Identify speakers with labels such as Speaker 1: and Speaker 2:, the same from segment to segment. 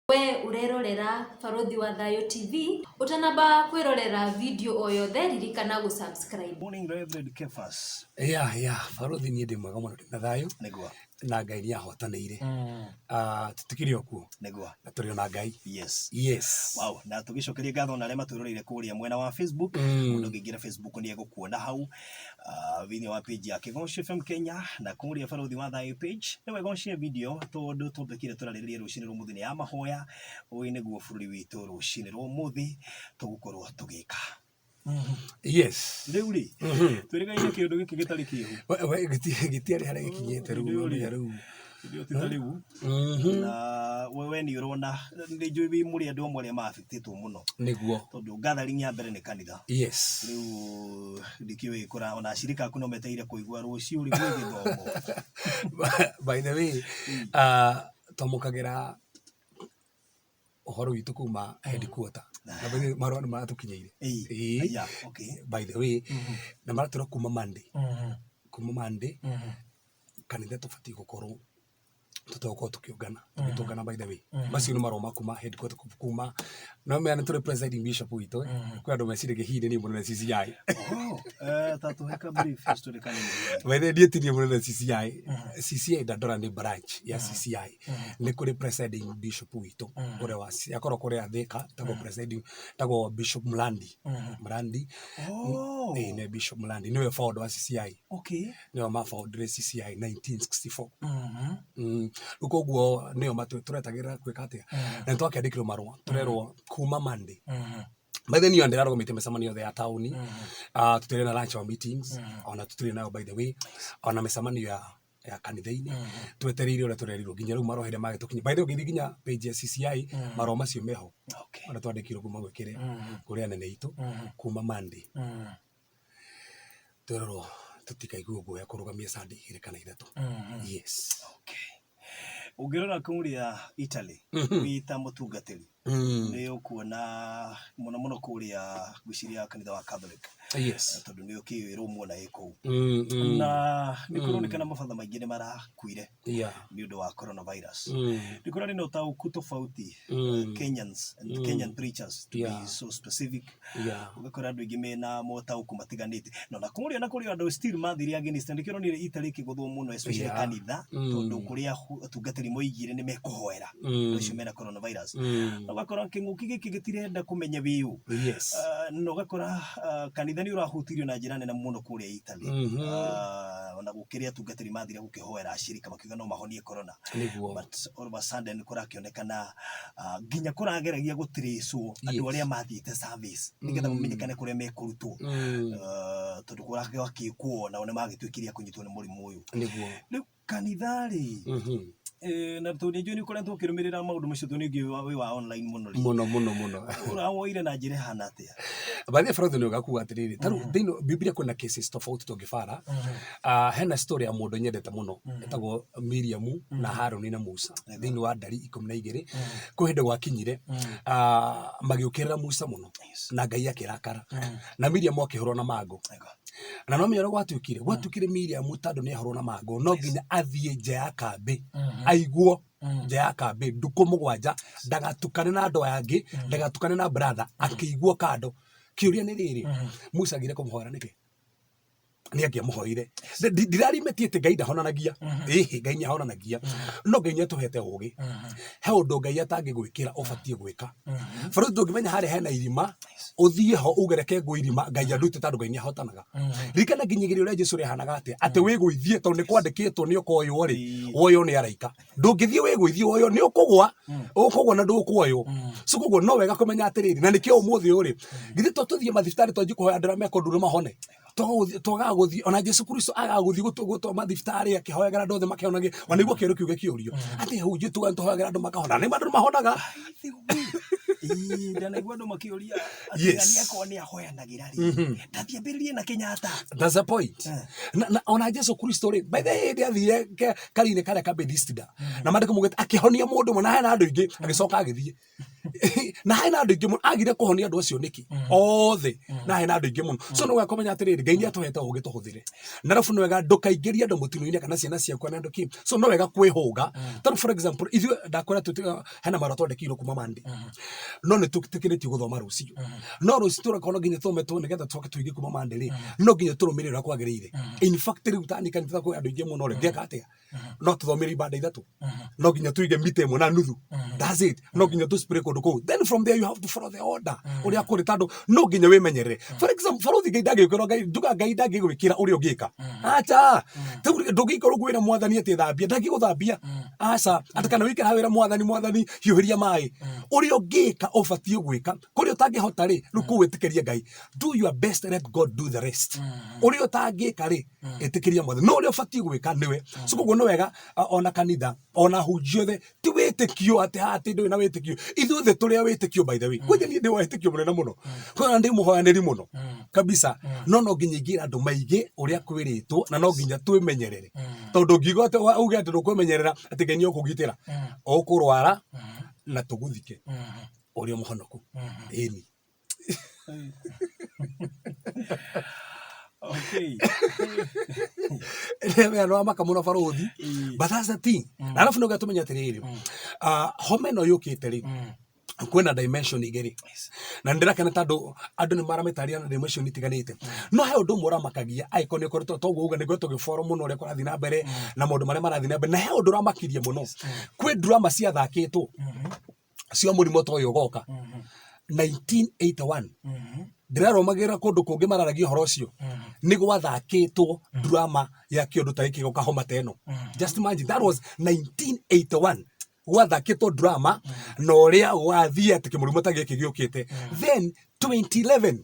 Speaker 1: We ũrerorera Barũthi wa Thayũ TV, ũtanamba kwĩrorera video o yothe ririkana gũ subscribe.
Speaker 2: Morning Reverend Kefas.
Speaker 3: Ya barũthi, niĩ ndĩ mwega mũno, ndĩ na thayũ. Na Ngai nĩ ahotanĩire. Ah, tũtikĩrĩ o kuo. Na tũrĩ o na Ngai. Yes.
Speaker 2: Wow, na tũgĩcokeria ngatho na arĩa matwĩroreire kũrĩa mwena wa Facebook. Mũndũ ũngĩingĩra Facebook nĩ egũkuona hau thĩinĩ wa page ya Kĩgoci FM Kenya na kũrĩa Barũthi wa Thayũ page. Nĩ wega ũshare video tondũ topic ĩrĩa tũrarĩrĩria rũcinĩ rwa ũmũthĩ nĩ ya mahoya. Ũyũ nĩguo bũrũri witũ rũcinĩ rwa ũmũthĩ tũgũkorwo tũgĩka. Rĩu rĩ, twĩrĩgaine kĩũndũ gĩkĩ gĩtarĩ kĩhu.
Speaker 3: We, gĩtiarĩ harĩa gĩkinyĩte rĩu.
Speaker 2: Nĩ
Speaker 3: ũrĩa rĩu.
Speaker 2: Ithuĩ ti ta rĩu. Na we nĩ ũrona, nĩ njũĩ wĩ mũrĩ andũ amwe arĩa maaffectĩtwo mũno. Tondũ gathering ya mbere nĩ kanitha. Rĩu ndikĩũĩ kũra ona ashirika aku no metereire kũigua rũciũ rĩ gwĩ gĩthomo.
Speaker 3: By the way, twamũkagĩra ũhoro witũ kuma headquarter. Na by the way, marũa nĩ maratũkinyĩire.
Speaker 2: Ĩĩ. Aya, okay.
Speaker 3: By the way, na maratwĩra kuma Monday. Kuma Monday, kanitha tũbatiĩ gũkorwo tũtagũkorwo tũkĩũngana, tũgĩtũngana. By the way, macio nĩ marũa ma kuma headquarter, kuma no mea nĩ tũrĩ presiding bishop witũ. Kwĩ andũ meciragia hihi nĩ niĩ mũnene CCI.
Speaker 2: Oh, ta tũhe ka brief history kanini.
Speaker 3: By the way, niĩ ti niĩ mũnene CCI. CCI Dandora nĩ branch ya CCI. Nĩ kũrĩ presiding bishop witũ ũrĩa wa akorwo kũrĩa Thika, tagwo presiding, tagwo Bishop Mlandi. Mlandi. Ĩĩ, nĩ Bishop Mlandi, nĩwe founder wa CCI. Nĩo maboundire CCI 1964. Rĩu koguo nĩo tũretagĩrĩra gwĩka atĩa, na nĩ twakĩandĩkĩrwo marũa, tũrerwo kuma Monday. By the way, niĩ ndĩrarũgamĩtie mĩcemanio yothe ya taũni. Ah, tũtirĩ na lunch hour meetings, ona tũtirĩ nayo by the way, ona mĩcemanio ya kanitha-inĩ twetereire ũrĩa tũrerirwo nginya rĩu marũa hĩndĩ magĩtũkinyia. By the way, ũngĩthiĩ nginya page ya CCI, marũa macio meho marĩa twandĩkirwo kuma gwĩkĩrĩa kũrĩ anene aitũ kuma Monday, twerorwo tũtikaigue guoya kũrũgamia Sunday 2 kana 3. Yes.
Speaker 2: Okay. Ũngĩrora kũrĩa Italy wĩ ta mũtungatĩri, nĩ ũkuona mũno mũno kũrĩa ngwĩciria kanitha wa Catholic, tondũ nĩ ũkĩũĩ Rome ona ĩ kũu, na nĩ kũronekana mabatha maingĩ nĩ marakuire nĩ ũndũ wa coronavirus. Nĩ kũrarĩ na ũtaũku tofauti, Kenyans and Kenyan preachers to be so specific. Ũgakora andũ aingĩ mena motaũku matiganĩte, na kũrĩa na kũrĩa andũ still mathire against, na nĩkĩo ũronire Italy ĩkĩgũthwo mũno, especially kanitha, tondũ kũrĩa atungatĩri moigire nĩ mekũhoera andũ acio mena coronavirus. Na ũgakora kĩng'ũki gĩkĩ gĩtirenda kũmenya wĩũ. Na ũgakora kanitha nĩ ũrahutirio na njĩra nene mũno kũrĩa Italy. Ona gũkĩrĩ atungatĩri mathire gũkĩhoera ashirika makiuga no mahonie corona. But all of a sudden kũrakĩonekana nginya kũrageragia gũtirĩcwo andũ arĩa mathiĩte service nĩgetha mamenyekane kũrĩa mekũrutwo, tondũ kũragĩkwo nao nĩ magĩtuĩkire a kũnyitwo nĩ mũrimũ ũyũ. Rĩu kanitha rĩ, na tondũ nĩ njũĩ nĩ ũkoretwo ũkĩrũmĩrĩra maũndũ macio, tondũ nĩ wĩ wa online mũno rĩ.
Speaker 3: Mũno mũno mũno.
Speaker 2: Ũrawoire na njĩra ĩhana atĩa?
Speaker 3: By the way, Barũthi, nĩ ũgakuga atĩrĩrĩ, ta rĩu thĩinĩ Biblia kwĩna cases tofauti tũngĩbara. Hena story ya mũndũ nyendete mũno ĩtagwo Miriam na Harũni na Musa thĩinĩ wa Ndari 12. Kwĩ hĩndĩ gwakinyire, magĩũkĩrĩra Musa mũno na Ngai akĩrakara na Miriam akĩhũrwo na mangũ. Na no menya ũrĩa gwatuĩkire, Miriam tondũ nĩ ahũrwo na mangũ, no nginya athiĩ nja ya kambĩ, aigwo nja ya kambĩ ndukũ 7, ndagatukane na andũ aya angĩ, ndagatukane na brother, akĩigwo kando. Kĩũria nĩ rĩrĩ, Musa agire kũmũhoera nĩkĩ? Nĩ angĩamũhoire. Ndirarimĩtie atĩ Ngai ndahonanagia. Ĩhĩ, Ngai nĩ ahonanagia, no Ngai nĩ atũhete ũgĩ. He ũndũ Ngai atangĩgwĩkĩra ũbatiĩ gwĩka. Barũthi, ndũngĩmenya harĩa hena irima, ũthiĩ ho uge reke ngwe irima, Ngai andute, tondũ Ngai nĩ ahotanaga. Ririkana nginyagĩria ũrĩa Jesu rĩahanaga atĩa, atĩ wĩgũithie, tondũ nĩ kwandĩkĩtwo nĩ ũkoywo rĩ, woywo nĩ araika. Ndũngĩthiĩ wĩgũithie woywo, nĩ ũkũgwa, ũkũgwa na ndũkuoywo. So koguo no wega kũmenya atĩrĩrĩ, na nĩkĩo ũmũthĩ ũyũ rĩ, githĩ to tũthiĩ mathibitarĩ twanjie kũhoya andũ arĩa mekũndura mahone? Twagaga gũthiĩ, ona Jesu Kristo agaga gũthiĩ gũtũ mathibitarĩ akĩhoyagĩra andũ othe makĩhonagia, ona nĩguo kĩũrio kiuge kĩũrio atĩ hunjie tuga nĩtũhoyagĩra andũ makahona, nĩ andũ mahonaga.
Speaker 2: Ĩĩ, ndanaigua andũ makĩũria atĩ
Speaker 3: Yes.
Speaker 2: nani akorwo nĩ ahoyanagĩra rĩ ndathiambĩrĩrie na Kenyatta.
Speaker 3: That's the point.
Speaker 2: Eh.
Speaker 3: Na ona Jesu Kristo rĩ, by the way, hĩndĩ athire karine karĩa ka Bethesda, na maandĩko maugĩte akĩhonia mũndũ ũmwe na hena andũ aingĩ, agĩcoka agĩthiĩ. Na hena andũ aingĩ mũno, agire kũhonia andũ acio nĩkĩ? Othe. Na hena andũ aingĩ mũno. So nĩ wega kũmenya atĩrĩrĩ, Ngai nĩ atũhete ũgĩ tũhũthĩre. Na arabu nĩ wega ndũkaingĩrie andũ mũtino-inĩ kana ciana ciaku kana andũ kĩ. So no wega kwĩhũga. Tondũ for example, ithuĩ ndakwĩra hena marũa twandĩkĩirwo kuma Monday. No nĩ tũtĩkĩrĩtio gũthoma rũciũ. No rũciũ tũrakorwo no nginya tũthome tu nĩgetha tũcoke tũige kuma Monday rĩ, no nginya tũrũmĩrĩre ũrĩa kwagĩrĩire. In fact rĩu tani kanitha kwĩ andũ aingĩ mũno rĩ, ngeka atĩa? No tũthomere ibanda ithatũ. No nginya tũige mita ĩmwe na nuthu. That's it. No nginya tũ spray kũndũ kũu. Then from there you have to follow the order. Ũrĩa kũrĩ tondũ no nginya wĩmenyerere. For example, barũthi Ngai ndangĩkwĩra Ngai nduga Ngai ndangĩgwĩkĩra ũrĩa ũngĩka. Acha. Rĩu ndũngĩikara ũguo wĩra mwathani atĩ thambia, ndangĩgũthambia. Aca. Atĩ kana wĩikare hau wĩra mwathani mwathani hiũhĩria maĩ. Ũrĩa ũngĩka ũbatiĩ gwĩka. Kũrĩa ũtangĩhota rĩ, rĩu kũu ĩtĩkĩria Ngai. Do your best, let God do the rest. Ũrĩa ũtangĩka rĩ, ĩtĩkĩria mwathani. No ũrĩa ũbatiĩ gwĩka nĩwe. So koguo nĩ wega ona kanitha, ona hunjia othe, ti wĩtĩkio atĩ haha atĩ ndũrĩ na wĩtĩkio. Ithuothe tũrĩ a wĩtĩkio by the way. Kwanja niĩ ndĩ wa wĩtĩkio mũnene mũno. Kwanja ndĩ mũhoyanĩri mũno. Kabisa. No no nginya ingĩra andũ maige ũrĩa kwĩrĩtwo na no nginya twĩmenyerere. Tondũ ũngiuga atĩ uge atĩ ndũkwĩmenyerera atĩ Ngai nĩ ũkũgitĩra. Ũkũrwara na tũgũthike ũrĩ o mũhonoku. Ĩni.
Speaker 2: Okay.
Speaker 3: Nĩ wamaka mũno barũthi. But that's the thing. Na arabu nĩ ũgatũmenya atĩrĩrĩ, homa ĩno yũkĩte rĩ, kwĩna dimension igĩrĩ. Na nĩ ndĩrakena tondũ andũ nĩ maramĩtarĩria na dimension itiganĩte. No he ũndũ ũmwe ũramakagia angĩkorwo nĩ ũkoretwo toguo uga nĩ ngoretwo ngĩboro mũno ũrĩa kũrathiĩ na mbere na maũndũ marĩa marathiĩ na mbere. Na he ũndũ ũramakirie mũno. Kwĩ drama ciathakĩtwo cia mũrimũ ta ũyũ ũgoka 1981. Ndĩrarũmagĩrĩra kũndũ kũngĩ mararagia ũhoro ũcio. Nĩ gwathakĩtwo drama ya kĩũndũ ta gĩkĩ gĩgoka homa ta ĩno. Just imagine, that was 1981. Gwathakĩtwo drama na ũrĩa gwathiĩ atĩ kĩmũrimũ ta gĩkĩ gĩũkĩte. Then 2011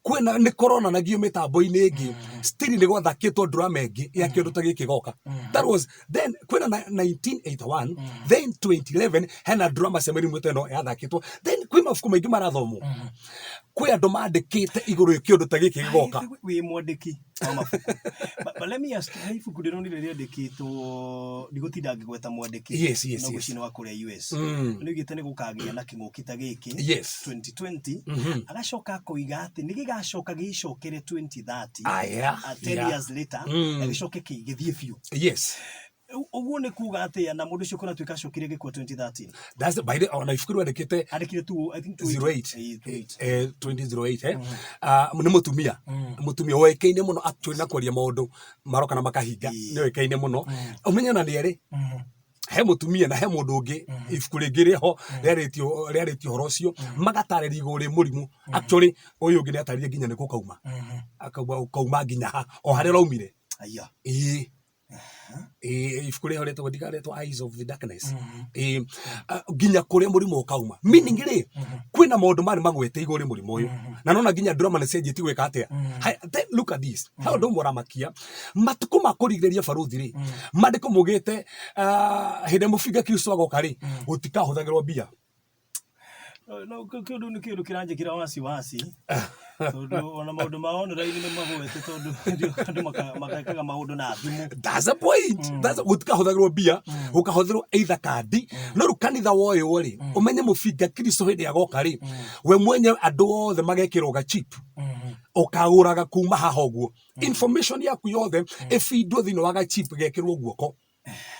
Speaker 3: kwĩna nĩ kũronanagio mĩtambo-inĩ ĩngĩ, still nĩ gwathakĩtwo drama ĩngĩ ya kĩũndũ ta gĩkĩ goka. That was then kwĩna 1981, then 2011 hena drama cia mĩrimũ ta ĩno yathakĩtwo. Then kwĩ mabuku maingĩ marathomwo, kwĩ andũ mandĩkĩte igũrũ kĩũndũ ta gĩkĩ gĩgoka.
Speaker 2: Wĩ mwandĩki wa mabuku. But let me ask, he ibuku ndĩronire rĩandĩkĩtwo, ndigũtinda ngĩgweta mwandĩki, no ngwĩciria nĩ wa kũrĩa US. Nĩ oigĩte nĩ gũkagĩa na kĩng'ũki ta gĩkĩ 2020, agacoka akoiga atĩ nĩ gĩgacoka gĩcokere 2030, 10 years later, na gĩcoke gĩthiĩ biũ. Ũguo nĩ kuga atĩa na mũndũ ũcio kũratuĩka acokire gĩkua 2013?
Speaker 3: That's the, by the, ona ibuku rĩu andĩkĩte
Speaker 2: Andĩkire two, I think two
Speaker 3: 08.
Speaker 2: Eight, two eight.
Speaker 3: 2008, eh? Nĩ mũtumia. Mũtumia ũĩkaine mũno actually na kwaria maũndũ maroka na makahinga. Nĩ ũĩkaine mũno. Ũmenye na nĩ erĩ. He mũtumia na he mũndũ ũngĩ ibuku rĩngĩ rĩho rĩarĩtio ũhoro ũcio magatarĩria igũrũ rĩ mũrimũ. Actually ũyũ ũngĩ nĩatarĩria nginya nĩ kũ kauma. Akauga kauma nginya ha o harĩa ũraumire.
Speaker 2: Aya.
Speaker 3: Ĩĩ. Ĩĩ, ibuku rĩho rĩtagwo ndikarĩtwo Eyes of the Darkness. Ĩĩ, nginya kũrĩa mũrimũ ũkauma. Meaning rĩ, kwĩna maũndũ marĩ magwete igũrũ rĩ mũrimũ ũyũ. Na nona nginya drama nĩ cianjĩtie gwĩka atĩa. Haya, then look at this. He ũndũ ũmwe ũramakia. Matukũ ma kũrigĩrĩria barũthi rĩ, maandĩko maugĩte, hĩndĩ ĩrĩa mũbinga Kristo agoka rĩ, gũtikahũthagĩrwo mbia.
Speaker 2: No, kĩndũ nĩ kĩndũ kĩranjĩkĩra wasiwasi tondũ ona maũndũ ma online nĩ magwete tondũ andũ magekaga maũndũ na thimũ.
Speaker 3: That's the point. That's gũtikahũthagĩrwo mbia, gũkahũthĩrwo either kandi. No rĩu kanitha woywo rĩ, ũmenye mũbinga Kristo hĩndĩ agoka rĩ, we mwenyewe andũ othe magekĩrwo ga chip. Ũkagũraga kuma haha ũguo. Information yaku yothe ĩbindwo thĩinĩ wa ga chip gekĩrwo guoko.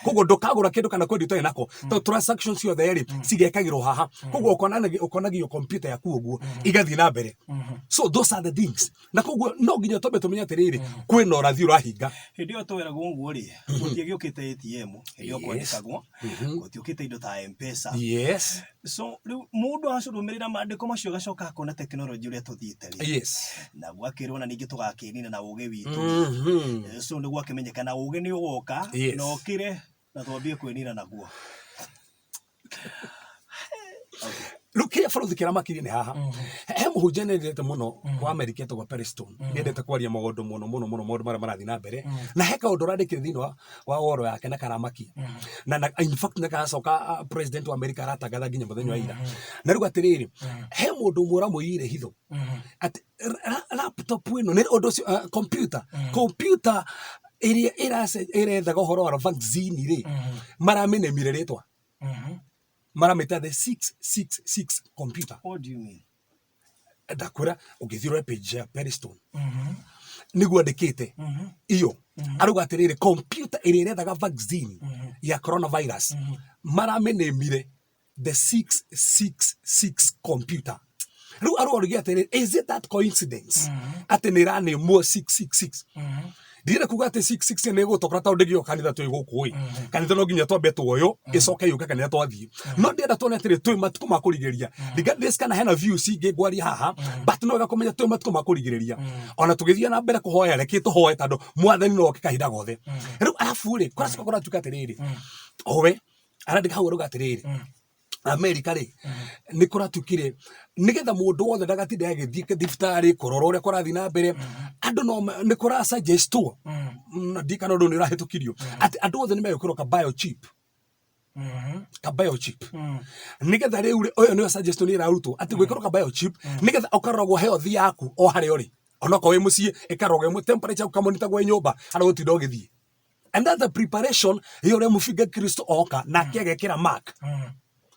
Speaker 3: Koguo ndũkagũra kĩndũ kana kwendia ũtarĩ nako. Tondũ transaction ciothe rĩ, cigekagĩrwo haha. Koguo ũkonagio computer yaku ũguo, igathiĩ na mbere. So those are the things. Na koguo no nginya twambe tũmenye atĩrĩrĩ, kwĩna ũrathi ũrahinga.
Speaker 2: Hĩndĩ ĩyo tweragwo ũguo rĩ, gũtiagĩũkĩte ATM, hĩndĩ ĩyo kwandĩkagwo, gũtiũkĩte indo ta M-Pesa. So rĩu mũndũ acũrũmĩrĩra maandĩko macio agacoka akona tekinoronjĩ ũrĩa tũthiĩte rĩ. Na gwakĩrwo na ningĩ tũgakĩnina na ũgĩ witũ. So nĩ gwakĩmenyeka na ũgĩ nĩ ũgoka na ũkĩre na twambie kwĩnina naguo.
Speaker 3: Rĩu kĩrĩa bũrũri kĩramakirie nĩ haha. He mũhunjia nĩendete mũno wa Amerika etagwo Perry Stone, nĩendete kwaria maũndũ mũno mũno mũno, maũndũ marĩa marathiĩ na mbere, na he kaũndũ ũrandĩkire thĩinĩ wa woro yake na karamakia, na in fact nĩ karacoka president wa America aratangatha nginya mũthenya wa ira. Na rĩu atĩrĩrĩ, he mũndũ ũmwe ũramũiyire hitho atĩ laptop ĩno nĩ ũndũ ũcio, computer ĩrĩa ĩrethaga ũhoro wa vaccine rĩ, maramĩnemire rĩtwa, maramĩta the 666 computer.
Speaker 2: What do you mean?
Speaker 3: Ndakwĩra ũngĩthiĩ ũrore page ya Perry Stone, nĩguo andĩkĩte iyo, arauga atĩrĩrĩ, computer ĩrĩa ĩrethaga vaccine ya coronavirus maramĩnĩmire the 666 computer. Rĩu aroria atĩrĩrĩ, is it that coincidence atĩ nĩ ĩranĩmwo 666? Ndirenda kuga atĩ 666 nĩ ĩgũtokora tondũ ndĩgĩoka kanitha twĩ gũkũ ĩ, kanitha no nginya twambe tuoyo ĩcoke yũke kanitha twathiĩ, no ndĩrenda tuone atĩrĩ, twĩ matukũ ma kũrigĩrĩria. Regardless kana hena views ingĩ ngwaria haha, but no wega kũmenya twĩ matukũ ma kũrigĩrĩria. Ona tũgĩthiĩ na mbere kũhoya, reke tũhoe tondũ mwathani no oke kahinda gothe. Rĩu arabu rĩ, kũracoka kũratuĩka atĩrĩrĩ, owe arandĩka hau arauga atĩrĩrĩ, Amerika rĩ, nĩ kũratuĩkire nĩgetha mũndũ wothe ndagatinde agĩthiĩ thibitarĩ kũrora ũrĩa kũrathiĩ na mbere, andũ no nĩ kũra suggestwo, na kana ũndũ nĩ ũrahĩtũkirio atĩ andũ othe nĩ megwĩkĩrwo ka biochip, ka biochip, nĩgetha rĩu rĩ, ũyũ nĩyo suggestion ĩrarutwo atĩ gwĩkĩrwo ka biochip nĩgetha ũkaroragwo health yaku o harĩa ũrĩ, onokorwo wĩ mũciĩ ĩkaroragwo ĩmwe temperature, ũkamonitagwo wĩ nyũmba harĩa ũgũtinda ũgĩthiĩ, and that's the preparation ya ũrĩa mũbinga Kristo oka nake agekĩra mark.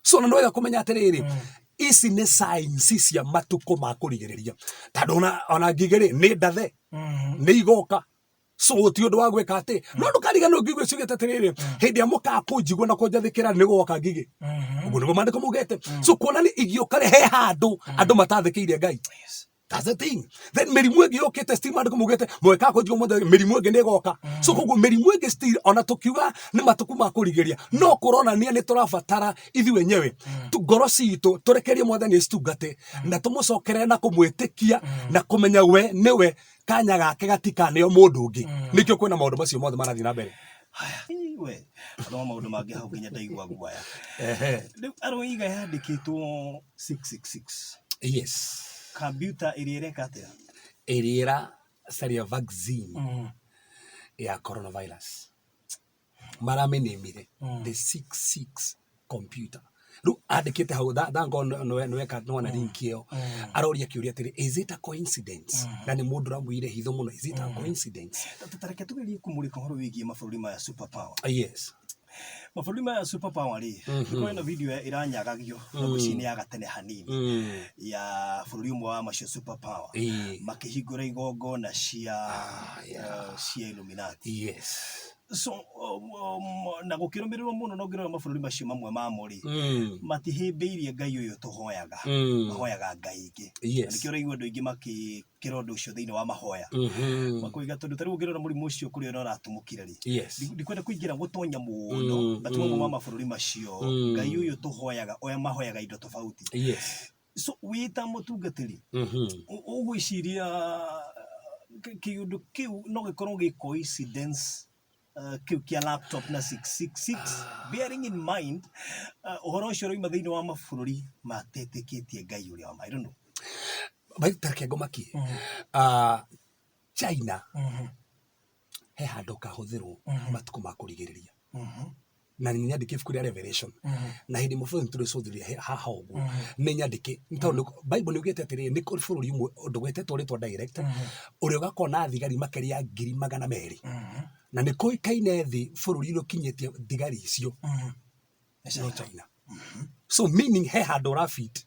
Speaker 3: So na nĩ wega kũmenya atĩrĩrĩ, ici nĩ signs cia matukũ ma kũrigĩrĩria, tondũ ona ngigĩ rĩ, nĩ ndathe, nĩ igoka. So gũtirĩ ũndũ wa gwĩka atĩ no ndũkariganĩrwo ngigĩ ciugĩte atĩrĩrĩ, hĩndĩ ĩrĩa mũkaga kũnjigua na kũnjathĩkĩra, nĩ gũgoka ngigĩ. Ũguo nĩguo maandĩko maugĩte. So kuonania igĩũka rĩ, he handũ andũ matathĩkĩire Ngai. That's the thing. Then mĩrimũ ĩngĩ yũkĩte still, maandĩko maugĩte mwekaga kũnjigua mũthenya, mĩrimũ ĩngĩ nĩ ĩgoka. So koguo mĩrimũ ĩngĩ still, ona tũkiuga nĩ matukũ ma kũrigĩrĩria, no kũronania nĩ tũrabatara ithuĩ enyewe ngoro citũ tũrekerie mwathani acitungate na tũmũcokerere na kũmwĩtĩkia na kũmenya we nĩwe kanya gake gatikaneo mũndũ ũngĩ. Nĩkĩo kwĩna maũndũ macio mothe marathiĩ na mbere.
Speaker 2: Haya, we athoma maũndũ mangĩ hau nginya ndaigua guaya. Rĩu aroiga yandĩkĩtwo 666.
Speaker 3: Yes.
Speaker 2: Kambiuta ĩrĩa ĩreka atĩa?
Speaker 3: Ĩrĩa ĩracaria vaccine ya coronavirus maramĩnĩmire the 66 computer. Rĩu andĩkĩte hau thango nĩweka nĩwona link ĩyo, aroria kĩũria atĩrĩ, is it a coincidence? Na nĩ mũndũ ũramũire hitho mũno, is it a coincidence?
Speaker 2: Ta reke tũgerie kũmũrĩka ũhoro wĩgiĩ mabũrũri maya super power. Mabũrũri maya super power rĩ, nĩ na video ĩranyagagio na ngwĩciria nĩ ya gatene hanini ya bũrũri ũmwe wa macio super power makĩhingũra igongona cia cia Illuminati. So na gũkĩrũmĩrĩrwo mũno, na ũngĩrora mabũrũri macio mamwe mamo rĩ, matihĩmbĩirie Ngai ũyũ tũhoyaga, mahoyaga ngai ingĩ. Na nĩkĩo ũraigua andũ aingĩ makĩkĩra ũndũ ũcio thĩinĩ wa mahoya, makoiga tondũ ta rĩu ũngĩrora mũrimũ ũcio kũrĩa ũrĩa ũratumũkire rĩ, ndikwenda kũingĩra gũtonya mũno, but mamwe ma mabũrũri macio, Ngai ũyũ tũhoyaga, oya mahoyaga indo tofauti. So wĩ ta mũtungatĩri, ũgwĩciria kĩũndũ kĩu no gĩkorwo gĩ coincidence, kĩu kĩa laptop na 666, bearing in mind ũhoro ũcio ũroima thĩinĩ wa mabũrũri matetĩkĩtie Ngai ũrĩa wa ma? I don't know.
Speaker 3: Bai ta reke ngũmakie. China he handũ kahũthĩrwo matukũ ma kũrigĩrĩria, na nĩ nyandĩke ibuku rĩa Revelation, na hĩndĩ ĩmwe bũrũri tũrĩcũthĩrĩria haha ũguo nĩ nyandĩke, nĩ tondũ Bible nĩ ugĩte atĩrĩrĩ, nĩ kũrĩ bũrũri ũmwe ndũgwetetwo rĩtwa direct ũrĩa ũgakorwo na thigari makĩria ya 200,000, na nĩ kũĩkaine thĩ bũrũri ũrĩa ũkinyĩtie thigari icio no China. So meaning he handũ ũrafit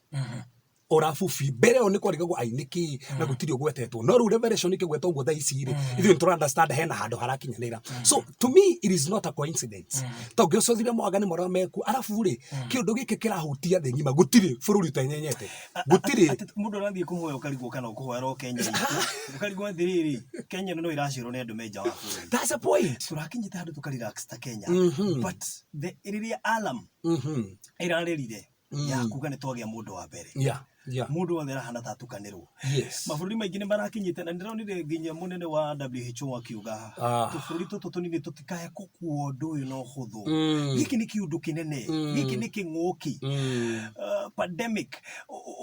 Speaker 3: ũrabubi. Mbere ĩyo nĩ kwarigagwo ai nĩ kĩ na gũtirĩ ũgwetetwo, no rĩu Revelation ĩkĩgweta ũguo thaa ici rĩ, ithuĩ nĩ tũra understand hena handũ harakinyanĩra. So to me it is not a coincidence, tondũ ngĩcũthĩrĩria mawaganu marĩa mekuo, arabu rĩ, kĩũndũ gĩkĩ kĩrahutia thĩ ng'ima, gũtirĩ bũrũri ũtenyenyete, gũtirĩ.
Speaker 2: Atĩ mũndũ arathiĩ kũhoya ũkarigwo kana ũkũhoera o Kenya itũ, ũkarigwo atĩrĩrĩ, Kenya ĩno no ĩracerwo nĩ andũ me nja wa bũrũri.
Speaker 3: That's the point.
Speaker 2: Tũrakinyĩte handũ tũka relax ta Kenya, but the rĩrĩa alarm ĩrarĩrire ya kuga nĩ twagĩa mũndũ wa mbere. Mundu wothe arahana ta atukanirwo. Mabũrũri maingĩ nĩ marakinyĩte na ndĩronire nginya mũnene wa WHO akiuga tũbũrũri tũtũ tũnini tũtikae gũkuo ũndũ ũyũ na ũhũthũ. Gĩkĩ nĩ kĩũndũ kĩnene, gĩkĩ nĩ kĩng'ũki, pandemic,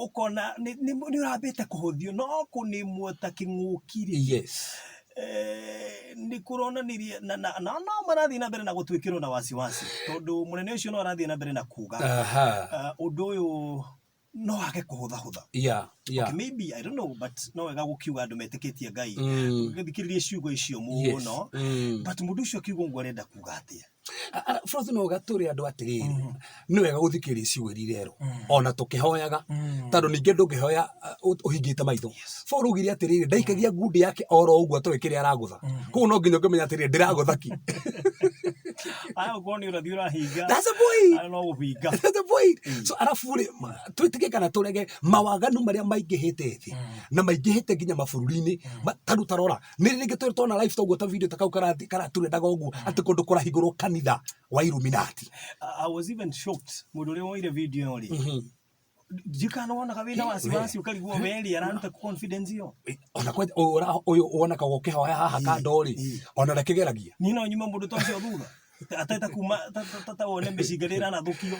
Speaker 2: ũkona nĩ ũrambĩte kũhũthio no kũnĩmwo ta kĩng'ũki rĩ, nĩ kũronanirie na no marathiĩ na mbere na gũtwĩkĩrwo na wasiwasi tondũ mũnene ũcio no arathiĩ na mbere na kuga ũndũ ũyũ no age kũhũthahũtha. Okay, maybe I don't know, but no wega gũkiuga andũ metĩkĩtie Ngai gĩthikĩrĩrie ciugo icio mũno, but mũndũ ũcio akiuga ũguo arenda kuga atĩa?
Speaker 3: Bũrũri no gatũre andũ atĩrĩrĩ, nĩ wega gũthikĩrĩria ciugo iria irerwo ona tũkĩhoyaga, tondũ ningĩ ndũngĩhoya ũhingĩte maitho. Paul augire atĩrĩrĩ, ndaikagia ngundi yake oro ũguo atoĩ kĩrĩa aragũtha. Koguo no nginya ũngĩmenya atĩrĩrĩ, ndĩragũtha ki.
Speaker 2: Aya ũkorwo nĩ ũrathi ũrahinga.
Speaker 3: That's the point.
Speaker 2: Aya no gũbinga.
Speaker 3: That's the point. So arabu rĩ, twĩtĩkie kana tũrege, mawaganu marĩa maingĩhĩte thĩ na maingĩhĩte nginya mabũrũri-inĩ, ta rĩu ta rora, nĩ rĩngĩ tũrĩ twona live toguo ta video ta kau karaturendaga ũguo atĩ kũndũ kũrahingũrwo kanitha wa Illuminati.
Speaker 2: I was even shocked mũndũ ũrĩa woire video ĩyo rĩ, ndikana wonaga wĩna wasiwasi ũkarigwo we rĩ araruta confidence ĩyo.
Speaker 3: Ona kwa ũyũ wonekaga ũkĩhoya haha kando rĩ, ona ndakĩgeragia.
Speaker 2: Niĩ no nyume mũndũ ta ũcio thutha ateta kuma ta wone mĩcinga nĩ ĩranathũkio,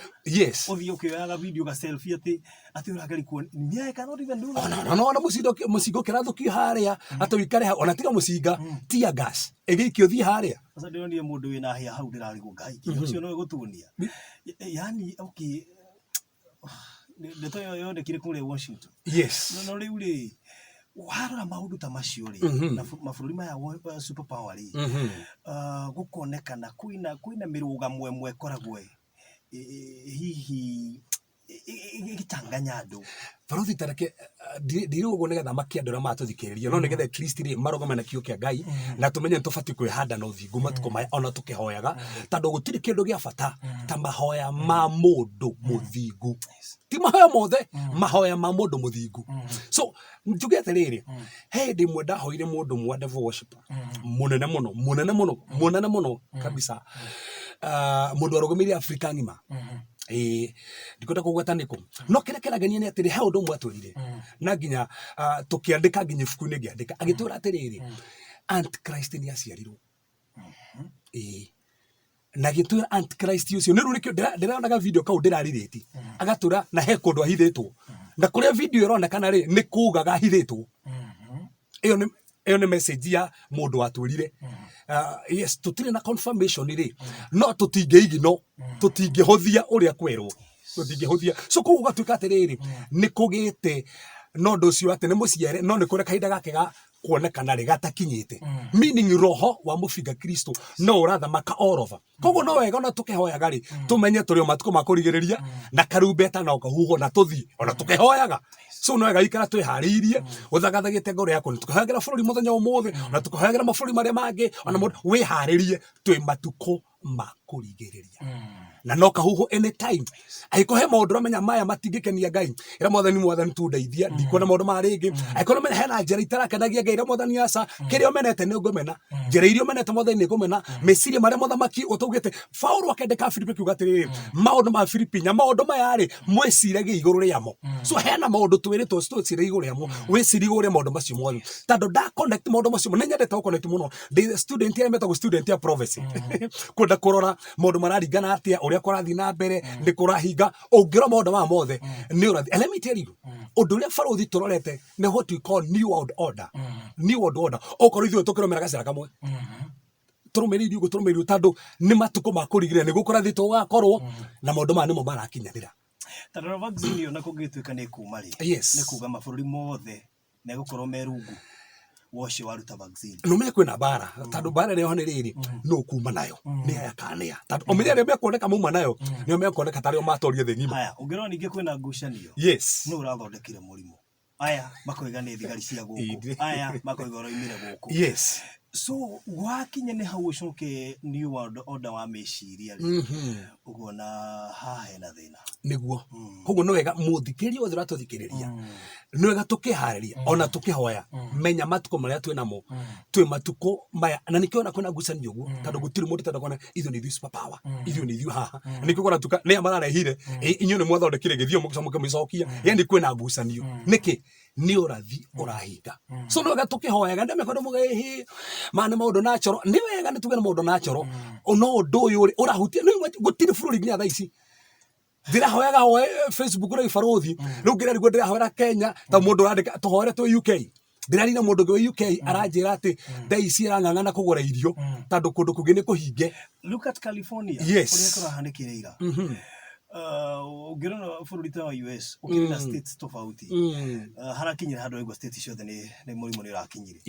Speaker 2: ũthiĩ ũkĩoyaga video ga selfie atĩ atĩ ũrageria kuona me, I cannot even do that.
Speaker 3: Ona no ona mũcinga ũkĩrathũkio harĩa atĩ ũikare hau, ona tiga mũcinga, tear gas ĩgĩikio thiĩ harĩa.
Speaker 2: Sasa ndĩronire mũndũ wĩna hĩa hau ndĩrarigwo Ngai kĩ ũcio no ĩgũtuonia, yani okay, ndeto ĩyo yonekire kũrĩa Washington. No rĩu rĩ, warora maũndũ ta macio rĩ, na mabũrũri maya super power rĩ, gũkonekana kwĩna mĩrũgamo ĩmwe ĩkoragwo hihi ĩgĩchanganya andũ.
Speaker 3: Barothi ta reke ndirĩ ũguo nĩgetha makie andũ arĩa maratũthikĩrĩria, no nĩgetha at least rĩ marũgame na kiugo kĩa Ngai na tũmenye nĩ tũbatiĩ kwĩhanda na ũthingu matukũ maya ona tũkĩhoyaga, tondũ gũtirĩ kĩndũ gĩa bata ta mahoya ma mũndũ mũthingu. Ti mahoya mothe, mahoya ma mũndũ mũthingu. So njuge atĩrĩrĩ, he hĩndĩ ĩmwe ndahoire mũndũ ũmwe devil worshipper mũnene mũno, mũnene mũno, mũnene mũno kabisa, mũndũ warũgamĩrĩire Afrika ng'ima. Ĩĩ, ndikwenda kũgweta nĩkũ, no kĩrĩa kĩrangenia nĩ atĩrĩ, he ũndũ ũmwe atwĩrire na nginya tũkĩandĩka nginya ibuku-inĩ ngĩandĩka, agĩtwĩra atĩrĩrĩ, Antichrist nĩ aciarirwo. Ĩĩ, na agĩtwĩra Antichrist ũcio nĩ rĩu nĩkĩo ndĩronaga video kau ndĩrarirĩti, agatwĩra na he kũndũ ahithĩtwo, na kũrĩa video ĩronekana rĩ nĩ kugaga ahithĩtwo. Ĩyo nĩ message ya mũndũ watwĩrire. Yes, tũtirĩ na confirmation rĩ, no tũtingĩigino, tũtingĩhũthia ũrĩa kwerwo, tũtingĩhũthia. So koguo gũgatuĩka atĩrĩrĩ, nĩ kũgĩte na ũndũ ũcio atĩ nĩ mũciare, no nĩ kũrĩ kahinda gake ga kuonekana rĩ gatakinyĩte, meaning roho wa mũbinga Kristo no ũrathamaka all over. Koguo no wega ona tũkĩhoyaga rĩ, tũmenye tũrĩ o matukũ ma kũrigĩrĩria, na karumbeta no kahuhwo na tũthiĩ ona tũkĩhoyaga. So no wega ikara twĩharĩirie, ũthagathagĩte ngoro yaku, na tũkĩhoyagĩra bũrũri mũthenya ũmũthĩ, na tũkĩhoyagĩra mabũrũri marĩa mangĩ, ona mũndũ wĩharĩrie, twĩ matukũ ma kũrigĩrĩria na no kahuhwo anytime. Angĩkorwo he maũndũ ũramenya maya matingĩkenia Ngai, ĩra Mwathani, Mwathani tu ndeithia, ndikuona maũndũ maya rĩngĩ. Angĩkorwo ũramenya hena njĩra itarakenagia Ngai, ĩra Mwathani aca, kĩrĩa ũmenete nĩ ngũmena, njĩra iria ũmenete Mwathani nĩ ngũmena, meciria marĩa mũthamaki ũtaugĩte. Paulo akĩandĩka Filipi akiuga atĩrĩrĩ, maũndũ ma Filipi nya maũndũ maya rĩ, mwĩciragie igũrũ rĩamo. So hena maũndũ twĩrĩtwo twĩciragie igũrũ rĩamo, wĩcirie igũrũ rĩa maũndũ macio mothe, tondũ nda connect maũndũ macio. Nĩ nyendete gũ connect mũno, ndĩ student ĩrĩa metagwo student ya prophecy, kwenda kũrora maũndũ mararingana atĩa, ũrĩa kũrathiĩ na mbere, nĩ kũrahinga. Ũngĩrora maũndũ maya mothe nĩ ũrathi. And let me tell you, ũndũ ũrĩa barũthi tũrorete nĩ what we call new world order. New world order, okorwo ithuĩ tũkĩrũmĩra gacĩra kamwe, tũrũmĩrĩire ũguo tũrũmĩrĩire, tondũ nĩ matukũ ma kũrigĩrĩria, nĩguo kũrathĩtwo gũgakorwo na maũndũ maya nĩmo marakinyanĩra.
Speaker 2: Ta rora vaccine ĩyo, na kũngĩtuĩka nĩ ĩkuma rĩ, nĩ kuga mabũrũri mothe megũkorwo me rungu wa ũcio waruta vaccine.
Speaker 3: Na ũmenye kwĩna mbara, tondũ mbara ĩrĩa ĩho nĩ rĩrĩ, nũ kuma nayo, nĩ aya kana nĩ aya, tondũ ũmenye arĩa mekuoneka mauma nayo nĩo mekuoneka tarĩo matorie thĩ ng'ima.
Speaker 2: Haya, ũngĩrora ningĩ kwĩna ngucanio. Nũ ũrathondekire mũrimũ? Aya makoiga nĩ thigari cia gũkũ, aya makoiga ũroimire gũkũ. So gwakinya nĩ hau ũcoke new world order wa meciria rĩ, ũkona haha hena thĩna.
Speaker 3: Nĩguo. Koguo nĩ wega mũthikĩrĩria wothe ũratũthikĩrĩria, nĩ wega tũkĩharĩria ona tũkĩhoya, menya matukũ marĩa twĩ namo, twĩ matukũ maya, na nĩkĩo ona kwĩna ngucanio ũguo, tondũ gũtirĩ mũndũ ũtenda kuona ithuĩ nĩ ithuĩ super power, ithuĩ nĩ ithuĩ haha. Na nĩkĩo kũratuĩka nĩa mararehire, inyuĩ nĩ mwathondekire gĩthiomo mũgĩcoka mũkĩmĩcokia, yani kwĩna ngucanio. Nĩkĩ? Nĩ ũrathi ũrahinga. So nĩ wega tũkĩhoyaga, ndĩmeka ũndũ mũga ĩhĩ maya nĩ maũndũ natural, nĩ wega nĩ tuge nĩ maũndũ natural, no ũndũ ũyũ rĩ ũrahutia nĩ gũtirĩ bũrũri nginya thaa ici ndĩrahoyaga hoe Facebook rĩ barothi rĩu ngĩrarigwo ndĩrahoera Kenya ta mũndũ ũrandĩka tũhoere twĩ UK, ndĩraria na mũndũ ũngĩ wĩ UK aranjĩra atĩ thaa ici arang'ang'ana kũgũra irio tondũ kũndũ kũngĩ nĩ kũhinge.
Speaker 2: Look at California, ũrĩa kũrahanĩkire ira. Ũngĩrora bũrũri ta wa US ũkĩrĩ na states tofauti, harakinyire handũ waigua states ciothe nĩ mũrimũ nĩ ũrakinyire.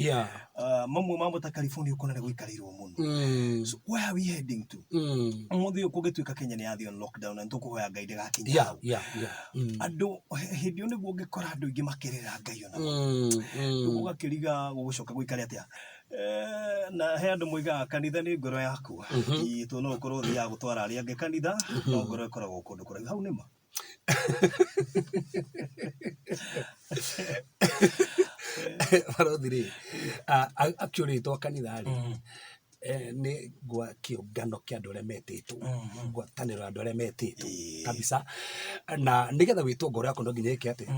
Speaker 2: Mamwe mamo ta California ũkona nĩ gũikarĩirwo mũno. So where are we heading to? Ũmũthĩ ũyũ kũngĩtuĩka Kenya nĩ yathiĩ on lockdown, na nĩ tũkũhoya Ngai ndĩgakinye hau. Andũ hĩndĩ ĩyo nĩguo ũngĩkora andũ aingĩ makĩrĩra Ngai ona rĩu ũgakĩriga gũgũcoka gũikare atĩa. Na he andũ moigaga kanitha nĩ ngoro yaku. Ti tondũ no ũkorwo ũthiaga gũtwara arĩa angĩ kanitha, no ngoro ĩkoragwo kũndũ kũraihu. Hau nĩ ma?
Speaker 3: Barothi rĩ, actually twa kanitha rĩ, nĩ ngwa kĩũngano kĩa andũ arĩa metĩtwo, ngwatanĩro ya andũ arĩa metĩtwo kabisa, na nĩgetha wĩtwo ngoro yaku no nginya ĩke atĩa?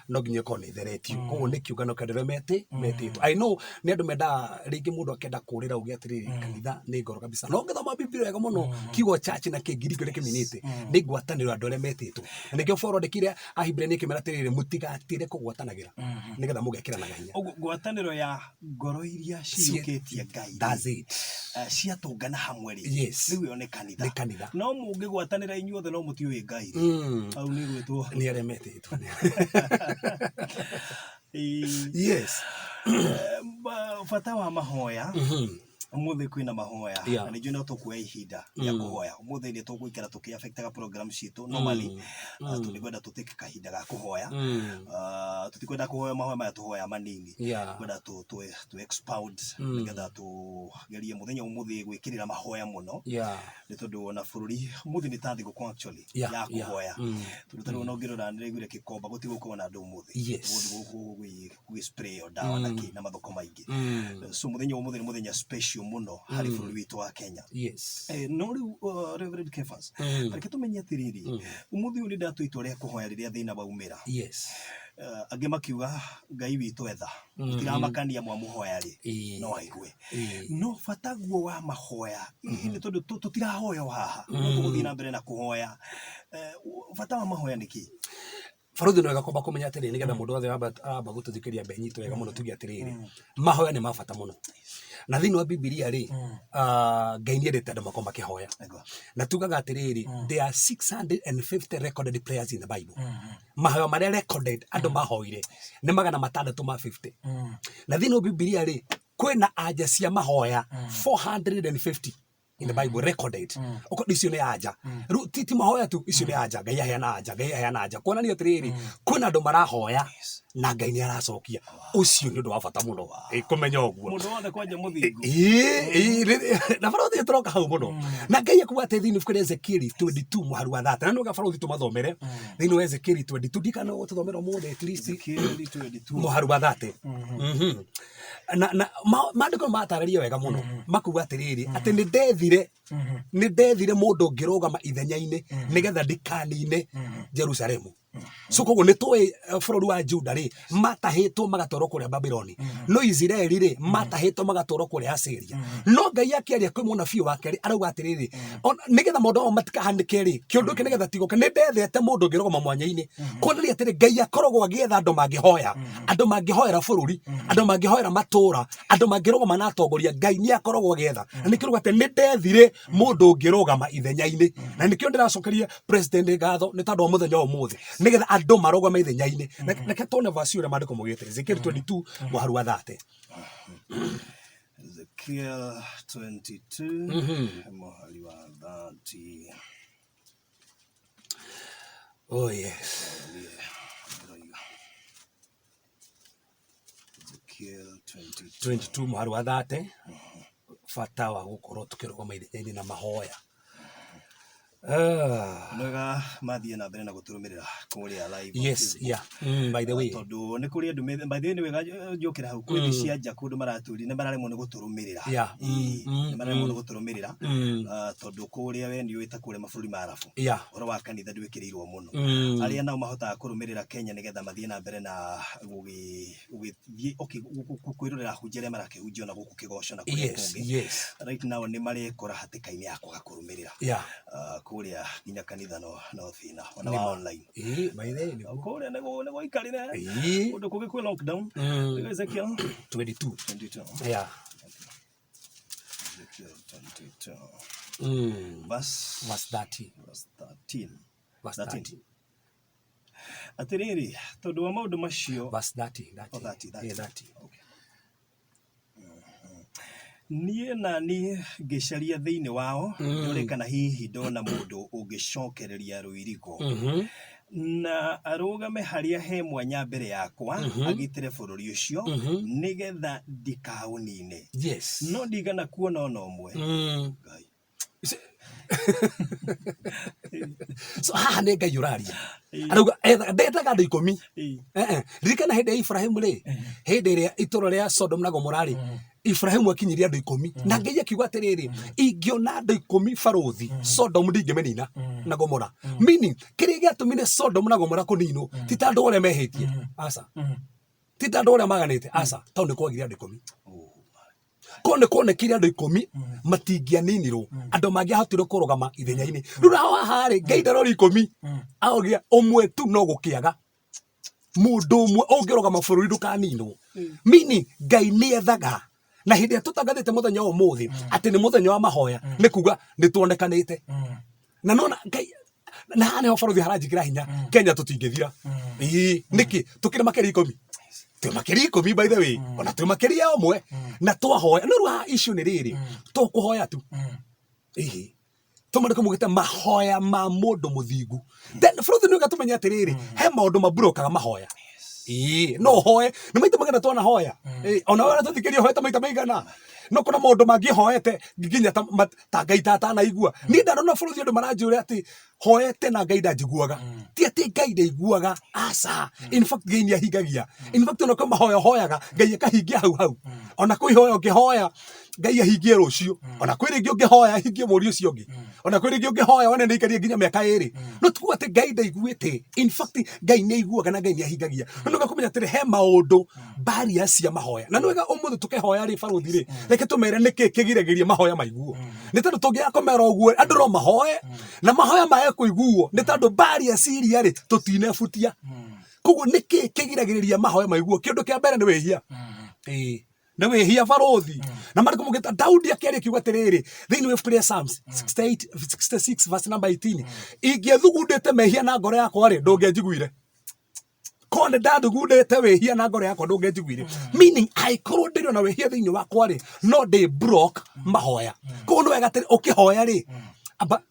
Speaker 3: No nginya ĩkorwo nĩ ĩtheretio. Koguo nĩ kĩũngano kĩa andũ arĩa metĩtwo. I know nĩ andũ mendaga rĩngĩ mũndũ akenda kũrĩra auge atĩrĩrĩ, kanitha nĩ ngoro kabisa, no ũngĩthoma Bibilia wega mũno, kiugo church na Kĩngiriki ũrĩa kĩminĩte nĩ ngwatanĩro ya andũ arĩa metĩtwo, na nĩkĩo Paul andĩkire Ahibirania akĩmera atĩrĩrĩ, mũtigatĩre kũgwatanagĩra nĩgetha mũgekĩranaga hinya.
Speaker 2: Ũguo ngwatanĩro ya ngoro iria ciyũkĩtie Ngai rĩ,
Speaker 3: That's it.
Speaker 2: Ciatũngana hamwe rĩ, rĩu ĩyo nĩ kanitha.
Speaker 3: Nĩ kanitha.
Speaker 2: No mũngĩgwatanĩra inyuothe no mũtiũĩ Ngai rĩ, hau nĩ gwĩtwo
Speaker 3: nĩ arĩa metĩtwo.
Speaker 2: Ĩĩ. Bata wa mahoya. Ũmũthĩ kwĩna mahoya, na nĩ njũĩ no tũkuoya ihinda rĩa kũhoya ũmũthĩ. Nĩ tũgũikara tũkĩ-affectaga program citũ normally, tondũ nĩngwenda tũ take kahinda ga kũhoya. Tũtikwenda kũhoya mahoya maya tũhoya manini, kwenda tũ expound nĩgetha tũgerie mũthenya ũmũthĩ gwĩkĩrĩra mahoya mũno, nĩ tondũ ona bũrũri ũmũthĩ nĩ ta thigũkũ actually ya kũhoya, tondũ tarĩu ona ũngĩrora nĩraiguire Gĩkomba gũtigũkorwo na andũ ũmũthĩ. Gũgũthiĩ gũgĩ spray o ndawa na kĩ na mathoko maingĩ. So mũthenya ũmũthĩ nĩ mũthenya special mũno harĩ bũrũri witũ wa Kenya. No rĩu, Reverend Kefas, reke tũmenye atĩrĩrĩ, ũmũthĩ ũyũ nĩ ndatua itua rĩa kũhoya rĩrĩa thĩna waumĩra. Angĩ makiuga Ngai witũ etha gũtiramakania mwamũhoya rĩ, no aigue. No bata guo wa mahoya nĩ tondũ tũtirahoya o haha, no tũgũthiĩ na mbere na kũhoya. Bata wa mahoya nĩ kĩ?
Speaker 3: Barothi, nĩ wega kwamba kũmenya atĩrĩrĩ, nĩgetha mũndũ wothe aramba gũtũthikĩrĩria ambe anyite wega mũno, tuge atĩrĩrĩ, mahoya nĩ ma bata mũno, na thĩinĩ wa Bibilia rĩ, Ngai nĩ endete andũ makorwo makĩhoya. Na tugaga atĩrĩrĩ, there are 650 recorded prayers in the Bible. Mahoya marĩa recorded andũ mahoire nĩ 650, na thĩinĩ wa Bibilia rĩ, kwĩna anja cia mahoya 450 in the Bible recorded. Okorwo icio nĩ anja rĩu, ti mahoya tu, icio nĩ anja. Ngai aheana anja, Ngai aheana anja kuonania atĩrĩrĩ, kwĩna andũ marahoya na Ngai nĩ aracokia. Ũcio nĩ ũndũ wa bata mũno kũmenya ũguo.
Speaker 2: Mũndũ wothe kwanja mũthingu.
Speaker 3: Ĩĩ, na barothi nĩ tũroka hau mũno, na Ngai akuga atĩ thĩinĩ ibuku rĩa Ezekieli 22 mũhari wa 30, na nĩwega barothi tũmathomere thĩinĩ wa Ezekieli 22, ndikana gũtũthomera ũmũthĩ at least.
Speaker 2: Ezekieli 22.
Speaker 3: Mũhari wa 30. Na maandĩko matarĩria wega mũno, makuga atĩrĩrĩ, atĩ nĩ ndethire mũndũ ũngĩrũgama ithenya-inĩ nĩgetha ndikanine Jerusalemu. So koguo nĩ tũĩ bũrũri wa Juda rĩ, matahĩtwo magatwarwo kũrĩa Babyloni, no Isiraeli rĩ, matahĩtwo magatwarwo kũrĩa Asiria. No Ngai akĩaria kwĩ mũnabii wake rĩ, arauga atĩrĩrĩ, nĩgetha maũndũ mao matikahanĩke rĩ, kĩũndũ gĩkĩ nĩgetha tigoke, nĩ ndethete mũndũ ũngĩrũgama mwanya-inĩ, kuonania atĩrĩ, Ngai akoragwo agĩetha andũ mangĩhoya, andũ mangĩhoera bũrũri, andũ mangĩhoera matũũra, andũ mangĩrũgama na atongoria. Ngai nĩ akoragwo agĩetha, na nĩkĩo rauga atĩ nĩ ndethire mũndũ ũngĩrũgama ithenya-inĩ. Na nĩkĩo ndĩracokeria president ngatho nĩ tondũ wa mũthenya wa ũmũthĩ, nĩgetha andũ marũgame ithenya-inĩ. Reke tuone verse ũrĩa maandĩko maugĩte, Ezekiel 22 mũhari wa 30.
Speaker 2: Ezekiel 22 mũhari wa 30.
Speaker 3: Oh yes.
Speaker 2: Ndĩroiga. Ezekiel
Speaker 3: 22 mũhari wa 30 bata wa gũkorwo tũkĩrũgama ithenya-inĩ na mahoya. Ah.
Speaker 2: Nwega mathiĩ na mbere na gũtũrũmĩrĩra kũrĩa live on
Speaker 3: Yes,
Speaker 2: Facebook.
Speaker 3: yeah. By the way.
Speaker 2: Tondũ nĩ kũrĩ andũ by the way nĩ wega njũkĩra hau kwĩ thĩ cia nja kũndũ maratũria nĩ mararemwo nĩ gũtũrũmĩrĩra.
Speaker 3: Yeah.
Speaker 2: Ĩĩ, nĩ mararemwo nĩ gũtũrũmĩrĩra. Tondũ kũrĩa we nĩ ũĩ ta kũrĩa mabũrũri ma Arabu ũhoro wa kanitha ndwĩkĩrĩirwo mũno. Arĩa nao mahotaga kũrũmĩrĩra Kenya nĩgetha mathiĩ na mbere na gũgĩthiĩ okay, kwĩrorera ahunjia arĩa marakĩhunjia ona gũkũ kĩgoco na kũrĩa kũngĩ. Right now nĩ marekora hatĩka-inĩ ya kwaga kũrũmĩrĩra. Kũrĩa nginya kanitha no thĩna ona wa online.
Speaker 3: Ĩĩ, by the way, nĩguo.
Speaker 2: Kũrĩa nĩ gwaikarire kũndũ kũngĩ kwĩ lockdown. Ezekiel
Speaker 3: 22.
Speaker 2: 22.
Speaker 3: Yeah.
Speaker 2: Ezekiel 22. Verse
Speaker 3: Verse 13.
Speaker 2: Verse 13.
Speaker 3: Verse
Speaker 2: 13.
Speaker 3: 13.
Speaker 2: Atĩrĩrĩ, tondũ wa maũndũ macio.
Speaker 3: Verse 30, 30.
Speaker 2: Oh, 30, 30.
Speaker 3: Yeah, 30.
Speaker 2: Okay. Niĩ na niĩ ngĩcaria thĩinĩ wao, ndore kana hihi ndona mũndũ ũngĩcokereria rũirigo. Na arũgame harĩa he mwanya mbere yakwa, agitĩre bũrũri ũcio, nĩgetha ndikaũnine.
Speaker 3: Yes.
Speaker 2: No ndigana kuona ona ũmwe. Ngai.
Speaker 3: So haha nĩ Ngai ũraria. Arauga ndethaga andũ ikũmi. Ririkana hĩndĩ ya Ibrahimu rĩ, hĩndĩ ĩrĩa itũra rĩa Sodom na Gomora rĩ, Ibrahimu akinyirie andũ ikũmi. Na Ngai akiuga atĩrĩrĩ, ingĩona andũ ikũmi barũthi, Sodom ndingĩmĩnina na Gomora. Meaning, kĩrĩa gĩatũmire Sodom na Gomora kũninwo, ti ta andũ arĩa mehĩtie. Aca. Ti ta andũ arĩa maganĩte. Aca, tondũ nĩ kwagire andũ ikũmi. Korwo nĩ kuonekire andũ ikũmi matingĩaninirwo, andũ mangĩahotire kũrũgama ithenya-inĩ. Rĩu naho haha rĩ, Ngai ndarora ikũmi, aroria ũmwe tu no gũkĩaga. Mũndũ ũmwe ũngĩrũgama bũrũri ndũkaninwo. Meaning, Ngai nĩ ethaga. Na hĩndĩ ĩrĩa tũtangathĩte mũthenya wa ũmũthĩ, atĩ nĩ mũthenya wa mahoya, nĩ kuga nĩ tuonekanĩte. Na nona Ngai, na haha nĩho barũthi haranjĩkĩra hinya, Kenya tũtingĩthira. Ĩĩ, nĩkĩ? Tũkĩrĩ makĩria ikũmi. Twĩ makĩria ikũmi by the way, ona twĩ makĩria ũmwe. Na twahoya, no rĩu haha issue nĩ rĩrĩ, to kũhoya tu. Ĩĩ. Tũmwe nĩ mahoya ma mũndũ mũthingu. Then bũrũri nĩ ũgatũmenya atĩrĩrĩ, he maũndũ maburokaga mahoya. Ĩĩ, no ũhoe, nĩ maita maigana twanahoya. Ĩĩ, ona wewe tũthikĩrĩria ũhoete maita maigana. No kuna maũndũ mangĩ hoete nginya ta Ngai ta atanaigua. Niĩ ndanona bũrũri andũ maranjũria atĩ hoete na Ngai ndanjiguaga. Ti atĩ Ngai ndaiguaga, aca. In fact Ngai nĩ ahingagia. In fact ona kwĩ mahoya hoyaga, Ngai akahingia hau hau. Ona kwĩ ihoya ũngĩhoya, Ngai ahingie rũciũ. Ona kwĩ rĩngĩ ũngĩhoya ahingie mweri ũcio ũngĩ. Ona kwĩ rĩngĩ ũngĩhoya wone nĩ aikarie nginya mĩaka ĩrĩ. No ti kuga atĩ Ngai ndaiguĩte. In fact Ngai nĩ aiguaga na Ngai nĩ ahingagia. No nĩ wega kũmenya atĩrĩ, he maũndũ barriers cia mahoya. Na nĩ wega ũmũthĩ tũkĩhoya rĩ barũthi rĩ, reke tũmere nĩkĩ kĩgiragĩria mahoya maiguo. Nĩ tondũ tũngĩaga kũmera ũguo andũ no mahoe na mahoya mage kũiguo nĩ tondũ barriers iria rĩ tũtinebutia. Koguo nĩkĩ kĩgiragĩrĩria mahoya maiguo? Kĩndũ kĩa mbere nĩ wĩhia. Ĩĩ. Nĩ wĩhia barũthi. Na marĩkũ mũgĩta Daudi akĩaria akiuga atĩrĩrĩ, thĩinĩ wa ibuku rĩa Psalms 68, 66 verse number 18, ingĩethugundĩte mehia na ngoro yakwa rĩ, ndũngĩanjiguire. Korwo nĩ ndathugundĩte wĩhia na ngoro yakwa ndũngĩanjiguire. Meaning angĩkorwo ndĩrĩ ona wĩhia thĩinĩ wakwa rĩ, no ndĩ block mahoya. Koguo nĩ wega atĩrĩ, ũkĩhoya rĩ,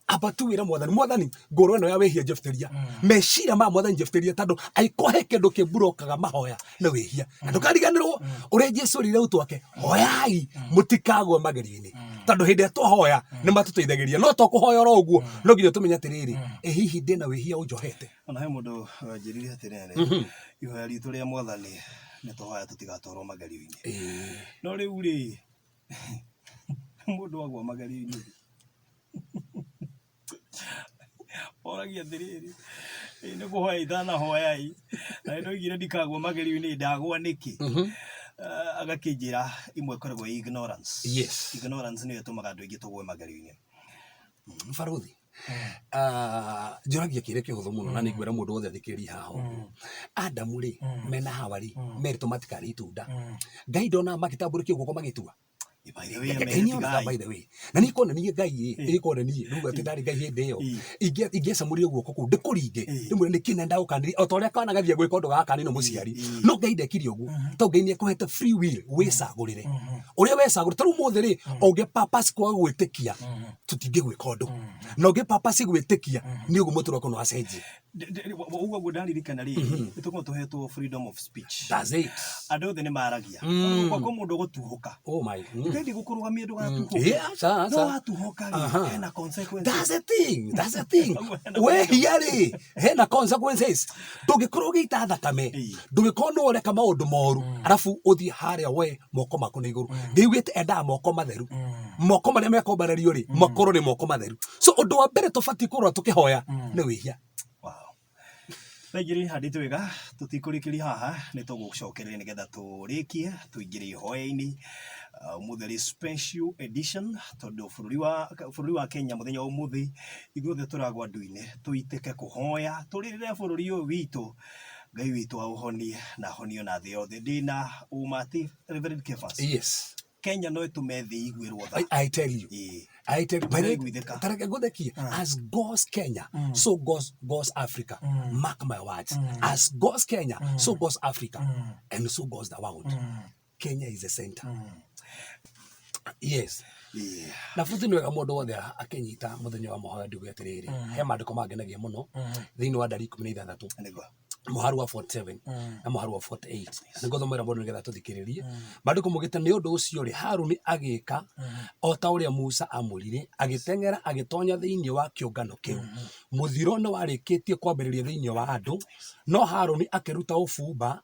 Speaker 3: amba tu wĩre Mwathani, Mwathani, ngoro ĩno ya wĩhia njĩbutĩria. Meciria ma Mwathani njĩbutĩria, tondũ angĩkorwo he kĩndũ kĩmburokaga mahoya nĩ wĩhia. Na ndũkariganĩrwo ũrĩa Jesũ erire arutwo ake, hoyai mũtikagwe magerio-inĩ. Tondũ hĩndĩ ĩrĩa twahoya nĩ matũteithagĩrĩria. No to kũhoya oro ũguo, no nginya tũmenye atĩrĩrĩ, ĩ hihi ndĩna wĩhia ũnjohete?
Speaker 2: Ona he mũndũ wanjĩrire atĩrĩrĩ, ihoya ritũ rĩa Mwathani nĩ tũhoya tũtigatwarwo magerio-inĩ. No rĩu rĩ, mũndũ agwa magerio-inĩ oragia atĩrĩrĩ, nĩ kũhoya itanahoya ĩ, na nĩ ndoigire ndikagwa magerio-inĩ ndagwa nĩkĩ? Agakĩnjĩra imwe ĩkoragwo ĩ ignorance.
Speaker 3: Yes.
Speaker 2: Ignorance nĩyo ĩtũmaga andũ aingĩ tũgwe magerio-inĩ.
Speaker 3: Barũthi, njũragia kĩũria kĩhũthũ mũno na nĩngwĩra mũndũ wothe athikĩrĩrie haha ũguo. Adamu rĩ, mena Hawa rĩ, merĩtwo matikarĩe itunda. Ngai ndonaga magĩtambũrũkia guoko magĩtua.
Speaker 2: By the way,
Speaker 3: Ngai nĩ onaga by the way. Na niĩ korwo nĩ niĩ Ngai ĩ, ĩ korwo nĩ niĩ, rĩu atĩ ndarĩ Ngai hĩndĩ ĩyo, ingĩacamũrire guoko kũu ndĩkũringe, ndĩmwĩre nĩkĩ na ndagũkanirie, o ta ũrĩa kana gathiĩ gwĩka ũndũ gagakanio nĩ mũciari. No Ngai ndekire ũguo, tondũ Ngai nĩ akũhete free will, wĩcagũrĩre. Ũrĩa wecagũra, ta rĩu ũmũthĩ rĩ, ũngĩ purpose kwaga gwĩtĩkia, tũtingĩgwĩka ũndũ. Na ũngĩ purpose gwĩtĩkia, nĩ ũguo mũtũrĩre waku no wacenjie.
Speaker 2: Ũguo guo ndaririkana rĩ nĩ tũkoragwo tũhetwo freedom of speech.
Speaker 3: That's it.
Speaker 2: Andũ othe nĩ maragia. Kwa mũndũ gũtuhũka.
Speaker 3: Oh my.
Speaker 2: Ngendi gũkũrũgamia ndũgatuhũke.
Speaker 3: Yeah, sa,
Speaker 2: No
Speaker 3: sa.
Speaker 2: watuhũka rĩ,
Speaker 3: Aha.
Speaker 2: hena consequences.
Speaker 3: That's the thing. That's the thing.
Speaker 2: Hena
Speaker 3: Wehia rĩ, hena consequences. Ndũngĩkorwo ũgĩita thakame,
Speaker 2: Ĩĩ.
Speaker 3: ndũngĩkorwo nĩ ũreka maũndũ moru, arabu ũthiĩ harĩa we moko maku na igũrũ. Ngai augĩte endaga moko matheru. Moko marĩa mekwambarario rĩ, makorwo nĩ moko matheru. So ũndũ wa mbere tũbatiĩ kũrora tũkĩhoya nĩ wĩhia.
Speaker 2: Wow. Thaingĩ handĩte wega tũtikũrĩkĩria haha nĩ tũgũcokereria nĩgetha tũrĩkie tũingĩre ihoya-inĩ. Ũmũthĩ arĩ special edition tondũ bũrũri wa Kenya mũthenya wa ũmũthĩ ithuothe tũragwa ndu-inĩ tũitĩke kũhoya tũrĩrĩre bũrũri ũyũ witũ Ngai witũ aũhonie na ahonio na thĩ yothe. Ndĩna ũma atĩ Reverend Kefas,
Speaker 3: Yes.
Speaker 2: Kenya no ĩtũme thĩ ĩiguĩrwo tha.
Speaker 3: I tell you.
Speaker 2: Ĩĩ.
Speaker 3: I tell you, by the way,
Speaker 2: Nĩraiguithĩka.
Speaker 3: tareke ngũthekie. As goes Kenya, so goes Africa. Mark my words. As goes Kenya, so goes Africa. And so goes the world. Kenya is the center. Yes.
Speaker 2: Ĩĩ.
Speaker 3: Na buthi nĩ wega mũndũ wothe akĩnyita mũthenya wa mahoya nduge atĩrĩrĩ, he maandĩko mangenagia mũno thĩinĩ wa ndari 16
Speaker 2: Nĩguo.
Speaker 3: mũharu wa 47 na mũharu wa 48. Nĩngũthomera mũndũ nĩgetha tũthikĩrĩrie. Maandĩko maugĩte nĩ ũndũ ũcio rĩ, Harũni agĩka o ta ũrĩa Musa amwĩrire, agĩteng'era agĩtonya thĩinĩ wa kĩũngano kĩu. Mũthiro nĩ warĩkĩtie kwambĩrĩria thĩinĩ wa andũ, no Harũni akĩruta ũbumba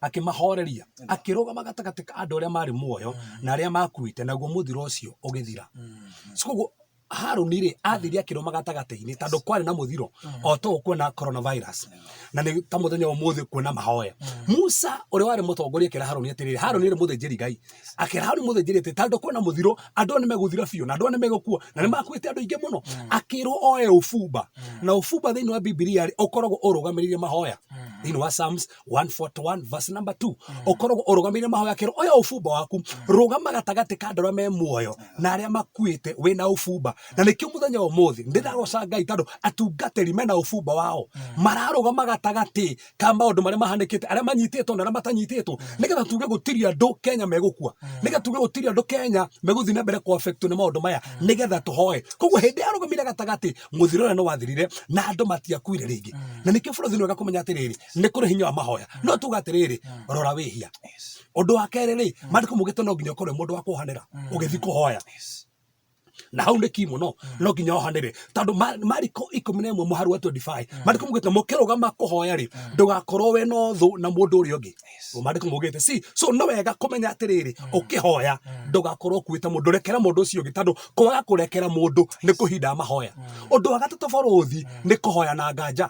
Speaker 3: akĩmahoreria, akĩrũgama gatagatĩ ka andũ arĩa marĩ muoyo na arĩa makuĩte, naguo mũthiro ũcio ũgĩthira. So koguo Harũni rĩ athire akĩrũma gatagatĩ-inĩ tondũ kwarĩ na mũthiro o ta ũũ kwĩna coronavirus na nĩ ta mũthenya wa ũmũthĩ kwĩna mahoya. Musa ũrĩa warĩ mũtongoria akĩra Harũni atĩrĩrĩ, Harũni arĩ mũthĩnjĩri Ngai, akĩra Harũni mũthĩnjĩri atĩ tondũ kwĩna mũthiro andũ aya nĩ megũthira biũ na andũ aya nĩ megũkua na nĩ makuĩte andũ aingĩ mũno, akĩrwo oe ũbumba na ũbumba thĩinĩ wa Bibilia rĩ ũkoragwo ũrũgamĩrĩire mahoya. Thĩinĩ wa Psalms 141 verse number 2 ũkoragwo ũrũgamĩrĩire mahoya, akĩrwo oya ũbumba waku rũgama gatagatĩ ka andũ arĩa me muoyo na arĩa makuĩte wĩna ũbumba. Na nĩkĩo mũthenya wa ũmũthĩ ndĩragoca Ngai tondũ atungatĩri mena ũbumba wao mararũgama gatagatĩ ka maũndũ marĩa mahanĩkĩte, arĩa manyitĩtwo na arĩa matanyitĩtwo, nĩgetha tuge gũtirĩ andũ Kenya megũkua, nĩgetha tuge gũtirĩ andũ Kenya megũthiĩ na mbere kũ-affectwo nĩ maũndũ maya, nĩgetha tũhoe. Koguo hĩndĩ yarũgamire gatagatĩ mũthiro ũrĩa nĩ wathirire na andũ matiakuire rĩngĩ. Na nĩkĩo bũrũri nĩ wega kũmenya atĩrĩrĩ, nĩ kũrĩ hinya wa mahoya. No tuga atĩrĩrĩ, rora wĩhia. Ũndũ wa kerĩ rĩ, maandĩko maugĩte no nginya ũkorwo wĩ mũndũ wa kuohanĩra ũgĩthiĩ kũhoya. Na hau nĩ ki mũno, no nginya ohanĩre tondũ Mariko 11 mũharu wa 25 maandĩko maugĩte mũkĩrũgama kũhoya rĩ, ndũgakorwo wĩ na ũthũ na mũndũ ũrĩa ũngĩ. Maandĩko maugĩte si so no wega kũmenya atĩrĩrĩ, ũkĩhoya ndũgakorwo ũkuĩte mũndũ, rekera mũndũ ũcio ũngĩ tondũ kwaga kũrekera mũndũ nĩ kũhinda mahoya. Ũndũ wa gatatũ bũrũthi nĩ kũhoya na nganja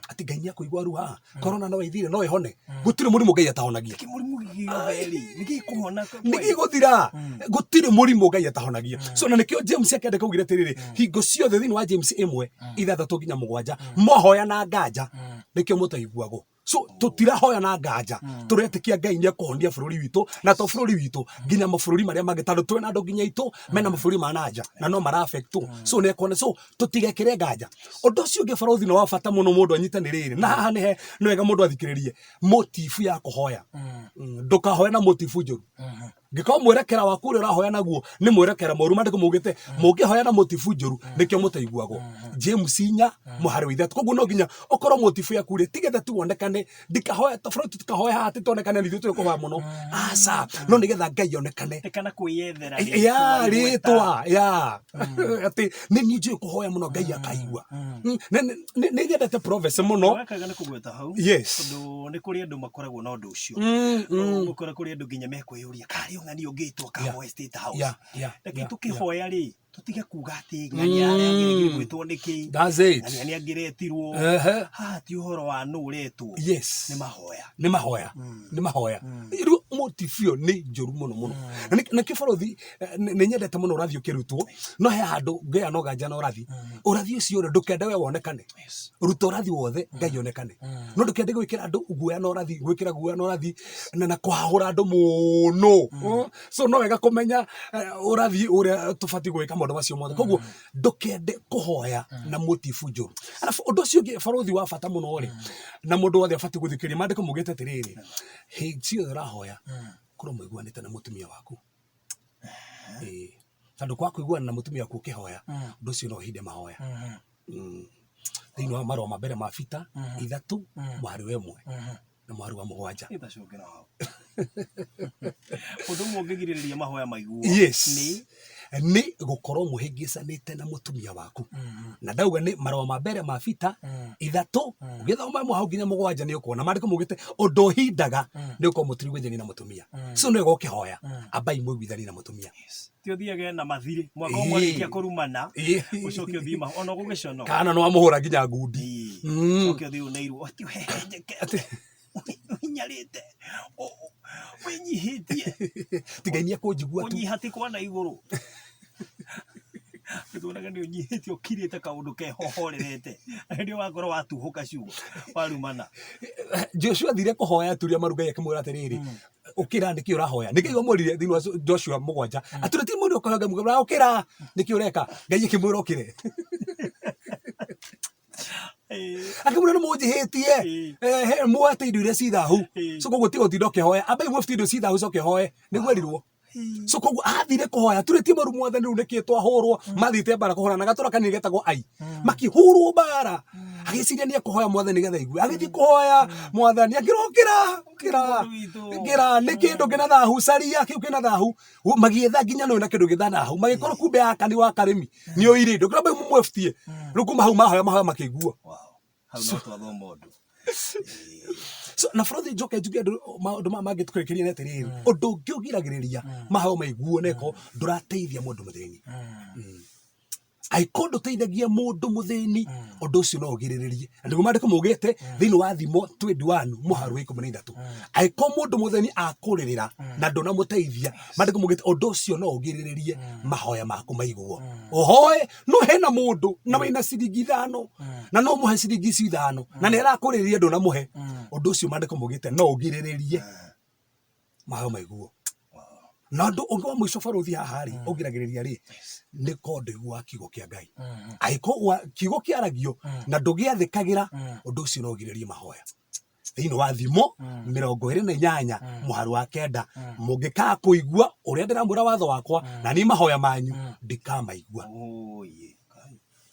Speaker 3: atĩ Ngai nĩ akũigua ruo haha, corona no ĩthire no ĩhone, gũtirĩ mũrimũ Ngai atahonagia.
Speaker 2: Nĩkĩ mũrimũ gĩothe rĩ, nĩkĩ kũhona
Speaker 3: nĩ gĩgũthira, gũtirĩ mũrimũ Ngai atahonagia. So na nĩkĩo James akĩandĩka augire atĩrĩrĩ, hingo ciothe thĩinĩ wa James 1:6-7 mwahoya na nganja nĩkĩo mũtaiguagwo. So tũtirahoya na nganja, tũretĩkia Ngai nĩ ekũhonia bũrũri witũ, na to bũrũri witũ nginya mabũrũri marĩa mangĩ, tondũ twĩna andũ nginya aitũ mena mabũrũri ma nanja na no mara affectwo. So nĩ ekuona, so tũtigekĩre nganja. Ũndũ ũcio ũngĩ bũrũri nĩ wa bata mũno mũndũ anyite nĩ rĩrĩ, na haha nĩ wega mũndũ athikĩrĩrie motifu ya kũhoya. Ndũkahoe na motifu njũru. Ngĩkorwo mwerekera waku ũrĩa ũrahoya naguo nĩ mwerekera mũru, maandĩko maugĩte mũngĩhoya na motifu njũru nĩkĩo mũtaiguagwo. James 4:3. Koguo no nginya ũkorwo motifu yaku rĩ, tigetha tu wonekane, ndikahoya bũrũri tũtikahoe haha atĩ tuonekane nĩ ithuĩ tũrĩ kũhoya mũno, aca, no nĩgetha Ngai onekane.
Speaker 2: Kana kwĩyethera
Speaker 3: ya rĩtwa ya atĩ nĩ niĩ njũĩ kũhoya mũno Ngai akaigua. Nĩ nyendete prophecy mũno.
Speaker 2: Wekaga nĩ kũgweta hau.
Speaker 3: Yes.
Speaker 2: Tondũ nĩ kũrĩ andũ makoragwo na ũndũ ũcio. Ũgũkora kũrĩ andũ nginya mekwĩyũria karĩ o ng'ani ũngĩtwo kahoe State House. Reke tũkĩhoya rĩ, tũtige kuga atĩ ng'ania arĩa angĩregire gwĩtwo nĩkĩ.
Speaker 3: That's it.
Speaker 2: Ng'ania nĩ angĩretirwo. Haha ti ũhoro wa nũ ũretwo.
Speaker 3: Yes.
Speaker 2: Nĩ mahoya.
Speaker 3: Nĩ mahoya. Nĩ mahoya. Rĩu motive ĩyo nĩ njũru mũno mũno. Na nĩkĩo bũrũri nĩ nyendete mũno ũrathi ũkĩrutwo, no he handũ ngĩya no ganja na ũrathi. Ũrathi ũcio rĩ, ndũkende we wonekane. Ruta ũrathi wothe Ngai onekane. No ndũkende gwĩkĩra andũ guoya na ũrathi, gwĩkĩra guoya na ũrathi na kũhahũra andũ mũno. So no wega kũmenya ũrathi ũrĩa tũbatiĩ gwĩka maũndũ macio mothe. Koguo ndũkende kũhoya na motifu njũru. Arabu ũndũ ũcio ũngĩ bũrũri wa bata mũno rĩ, na mũndũ wothe abatiĩ gũthikĩrĩria, maandĩko maugĩte atĩrĩrĩ, hĩndĩ ciothe ũrahoya korwo mũiguanĩte na mũtumia waku. Tondũ kwa kũiguana na mũtumia waku ũkĩhoya, ũndũ ũcio no ũhinde mahoya. Thĩinĩ wa marũa ma mbere ma Peter 3 mũhari wa 1 na mũhari wa 7.
Speaker 2: Ĩtacokera hau. Ũndũ ũmwe ũngĩgirĩrĩria mahoya maiguo
Speaker 3: Yes.
Speaker 2: nĩ
Speaker 3: Nĩ gũkorwo mũhĩngĩcanĩte na mũtumia waku. Na ndauga nĩ marũa ma mbere ma Peter 3 ũgĩthoma ĩmwe hau nginya 7 nĩ ũkuona maandĩko maugĩte ũndũ ũhindaga nĩ ũkorwo mũtiriguithania na mũtumia. So nĩ wega ũkĩhoya ambai mũiguithanie na mũtumia.
Speaker 2: Ti ũthiage na mathirĩ mwaka ũmwe warĩkia kũrumana ũcoke ũthiĩ maho ona ũgũgĩconoka.
Speaker 3: Kana no amũhũra nginya ngundi.
Speaker 2: Ũcoke ũthiĩ ũneirwo ati ũhehenjekete, ũhinyarĩte, wĩnyihĩtie.
Speaker 3: Tiga inia kũnjigua tu.
Speaker 2: Kũnyiha ti kwa na igũrũ. Nĩtuonaga nĩ ũnyihĩtie ũkirĩte kaũndũ kehohorerete. Na hĩndĩ ĩyo wakorwo watuhũka ciugo warumana.
Speaker 3: Joshua athire kũhoya turia maru Ngai akĩmwĩra atĩrĩrĩ, ũkĩra nĩkĩ ũrahoya? Nĩ Ngai wamwĩrire thĩinĩ wa Joshua 7 atũrĩ ti mũndũ ũkũhoya Ngai mũgwanja ũkĩra nĩkĩ ũreka? Ngai akĩmwĩra ũkĩre. Akĩmwĩra nĩ mũnjĩhĩtie, muoete indo iria ci thahu. So koguo tiga ũtinda ũkĩhoya, ambai muoete indo ci thahu coke ũhoe. Nĩguo erirwo. So koguo athire kũhoya turĩtie maru mwathani rĩu nĩkĩ twahũrwo, mathiĩte mbara kũhũrana na gatũra kanini getagwo Ai, makĩhũrwo mbara, agĩciria nĩ ekũhoya mwathani nĩgetha aigue, agĩthiĩ kũhoya mwathani akĩrwo ũkĩra ũkĩra ũkĩra nĩ kĩndũ kĩna thahu, caria kĩu kĩna thahu, magĩetha nginya nĩ na kĩndũ gĩtha thahu, magĩkorwo kumbe Akani wa Karĩmi nĩ oire indo, kĩrĩa mũmwebutie rĩu kuma hau mahoya mahoya makĩiguo.
Speaker 2: Hau no twathoma ũndũ.
Speaker 3: So, na bũrũri njoke njuge andũ maũndũ maya mangĩ tũkĩrĩkĩria nĩ atĩrĩrĩ, ũndũ ũngĩ ũgiragĩrĩria mahoya maiguo nĩko ndũrateithia mũndũ mũthĩni. Angĩkorwo ndũteithagia mũndũ mũthĩni, ũndũ ũcio no ũgirĩrĩrie. Na nĩguo maandĩko maugĩte thĩinĩ wa Thimo 21 mũhari wa 13, angĩkorwo mũndũ mũthĩni akũrĩrĩra na ndũnamũteithia, maandĩko maugĩte ũndũ ũcio no ũgirĩrĩrie mahoya maku maiguo. Ũhoe no hena mũndũ na wĩna ciringi 5 na no mũhe ciringi icio 5 na nĩ arakũrĩrĩria ndũnamũhe, ũndũ ũcio maandĩko maugĩte no ũgirĩrĩrie mahoya maiguo. Na ũndũ ũngĩ wa mũico barũthi haha rĩ, ũngiragĩrĩria rĩ, nĩ korwo ndũiguaga kiugo kĩa Ngai. Angĩkorwo kiugo kĩaragio na ndũgĩathĩkagĩra, ũndũ ũcio no ũgirĩrĩrie mahoya. Thĩinĩ wa Thimo 28 mũhari wa 9, mũngĩkaga kũigua ũrĩa ndĩramwĩra watho wakwa na niĩ mahoya manyu ndikamaigua.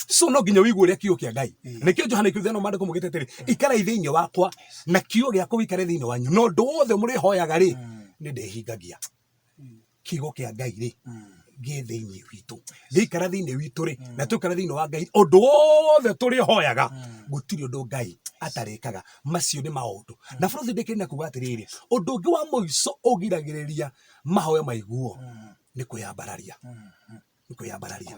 Speaker 3: So no nginya ũigue ũrĩa kiugo kĩa Ngai. Nĩkĩo Johana 15 maandĩko maugĩte atĩrĩ, ikarai thĩinĩ wakwa na kiugo gĩakwa gĩikare thĩinĩ wanyu, na ũndũ wothe mũrĩhoyaga rĩ, nĩ ndĩhingagia. Kiugo kĩa Ngai rĩ, gĩ thĩinĩ witũ, gĩikara thĩinĩ witũ rĩ, na tũikara thĩinĩ wa Ngai, ũndũ wothe tũrĩhoyaga gũtirĩ ũndũ Ngai atarĩkaga. Macio nĩ maũndũ. Na bũrũri ndĩkĩrĩ na kuga atĩrĩrĩ, ũndũ ũngĩ wa mũico ũgiragĩrĩria mahoya maiguo nĩ kwĩyambararia. Nĩ kwĩyambararia.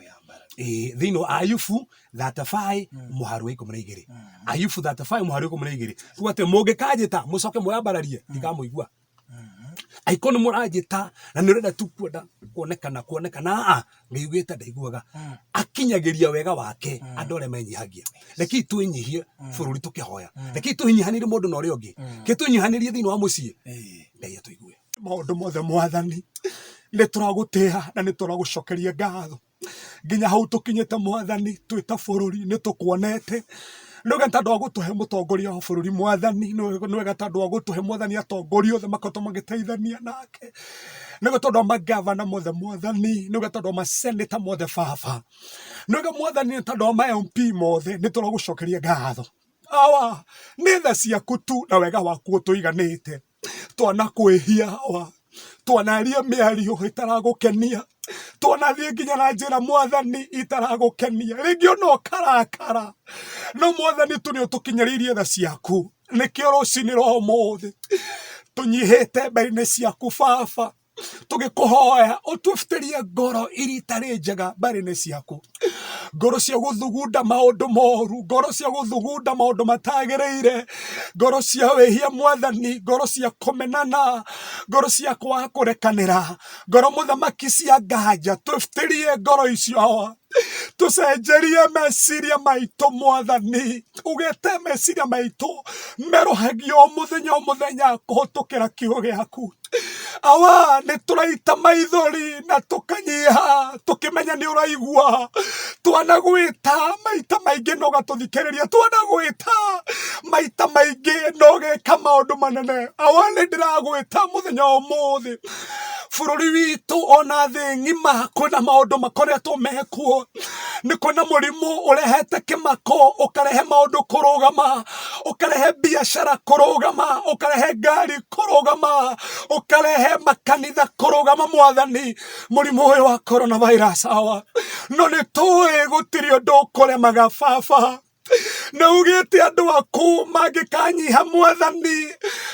Speaker 3: Ĩĩ, thĩinĩ wa Ayubu 35 mũhari wa 12. Ayubu 35 mũhari wa 12. Kuga atĩ mũngĩkanjĩta mũcoke mwĩyambararie, ndikamũigua. Angĩkorwo nĩ mũranjĩta na nĩ ũrenda tu kwenda kuonekana kuonekana, aa, Ngai augĩte ndaiguaga. Akinyagĩria wega wake andũ arĩa menyihagia. Rekei twĩnyihie bũrũri tũkĩhoya. Rekei twĩnyihanĩrie mũndũ na ũrĩa ũngĩ. Rekei twĩnyihanĩrie thĩinĩ wa mũciĩ. Ngai atũigue. Maũndũ mothe mwathani nĩ tũragũtĩa na nĩ tũragũcokeria ngatho. Nginya hau tũkinyĩte mwathani twĩ ta bũrũri nĩ tũkuonete. Nĩ wega tondũ wa gũtũhe mũtongoria wa bũrũri mwathani, nĩ wega tondũ wa gũtũhe mwathani atongoria othe makoretwo magĩteithania nake. Nĩ wega tondũ wa mangavana mothe mwathani, nĩ wega tondũ wa maseneta mothe baba. Nĩ wega mwathani tondũ wa ma MP mothe, nĩ tũragũcokeria ngatho. Awa, nĩ tha ciaku tu na wega waku ũtũiganĩte. Twanakwĩhia awa, twanaria mĩario ĩtaragũkenia, twanathiĩ nginya na njĩra mwathani itaragũkenia, rĩngĩ ona ũkarakara, no mwathani tu nĩ ũtũkinyĩrĩirie tha ciaku. Nĩkĩo rũcinĩ rwa ũmũthĩ tũnyihĩte mbere-inĩ ciaku baba, tũgĩkũhoya ũtũbutĩrie ngoro iria itarĩ njega mbere-inĩ ciaku, ngoro cia gũthugunda maũndũ moru, ngoro cia gũthugunda maũndũ matagĩrĩire, ngoro cia wĩhia mwathani, ngoro cia kũmenana, ngoro cia kwaga kũrekanĩra, ngoro mũthamaki cia nganja, tũbutĩrie ngoro icio Awa. Tũcenjerie meciria maitũ mwathani, ugĩte meciria maitũ merũhagio o mũthenya o mũthenya kũhĩtũkĩra kiugo gĩaku. Awa, nĩ tũraita maithori na tũkanyiha tũkĩmenya nĩ ũraigua. Twanagwĩta maita maingĩ na ũgatũthikĩrĩria, twanagwĩta maita maingĩ na ũgeka maũndũ manene. Awa, nĩ ndĩragwĩta mũthenya wa ũmũthĩ. Bũrũri witũ ona thĩ ng'ima kwĩna maũndũ makoretwo mekuo, nĩ kwĩna mũrimũ ũrehete kĩmako, ũkarehe maũndũ kũrũgama, ũkarehe biacara kũrũgama, ũkarehe ngari kũrũgama, ũkarehe makanitha kũrũgama mwathani, mũrimũ ũyũ wa coronavirus awa. No nĩ tũĩ gũtirĩ ũndũ ũkũremaga baba. Nĩ ugĩte andũ aku mangĩkanyiha mwathani,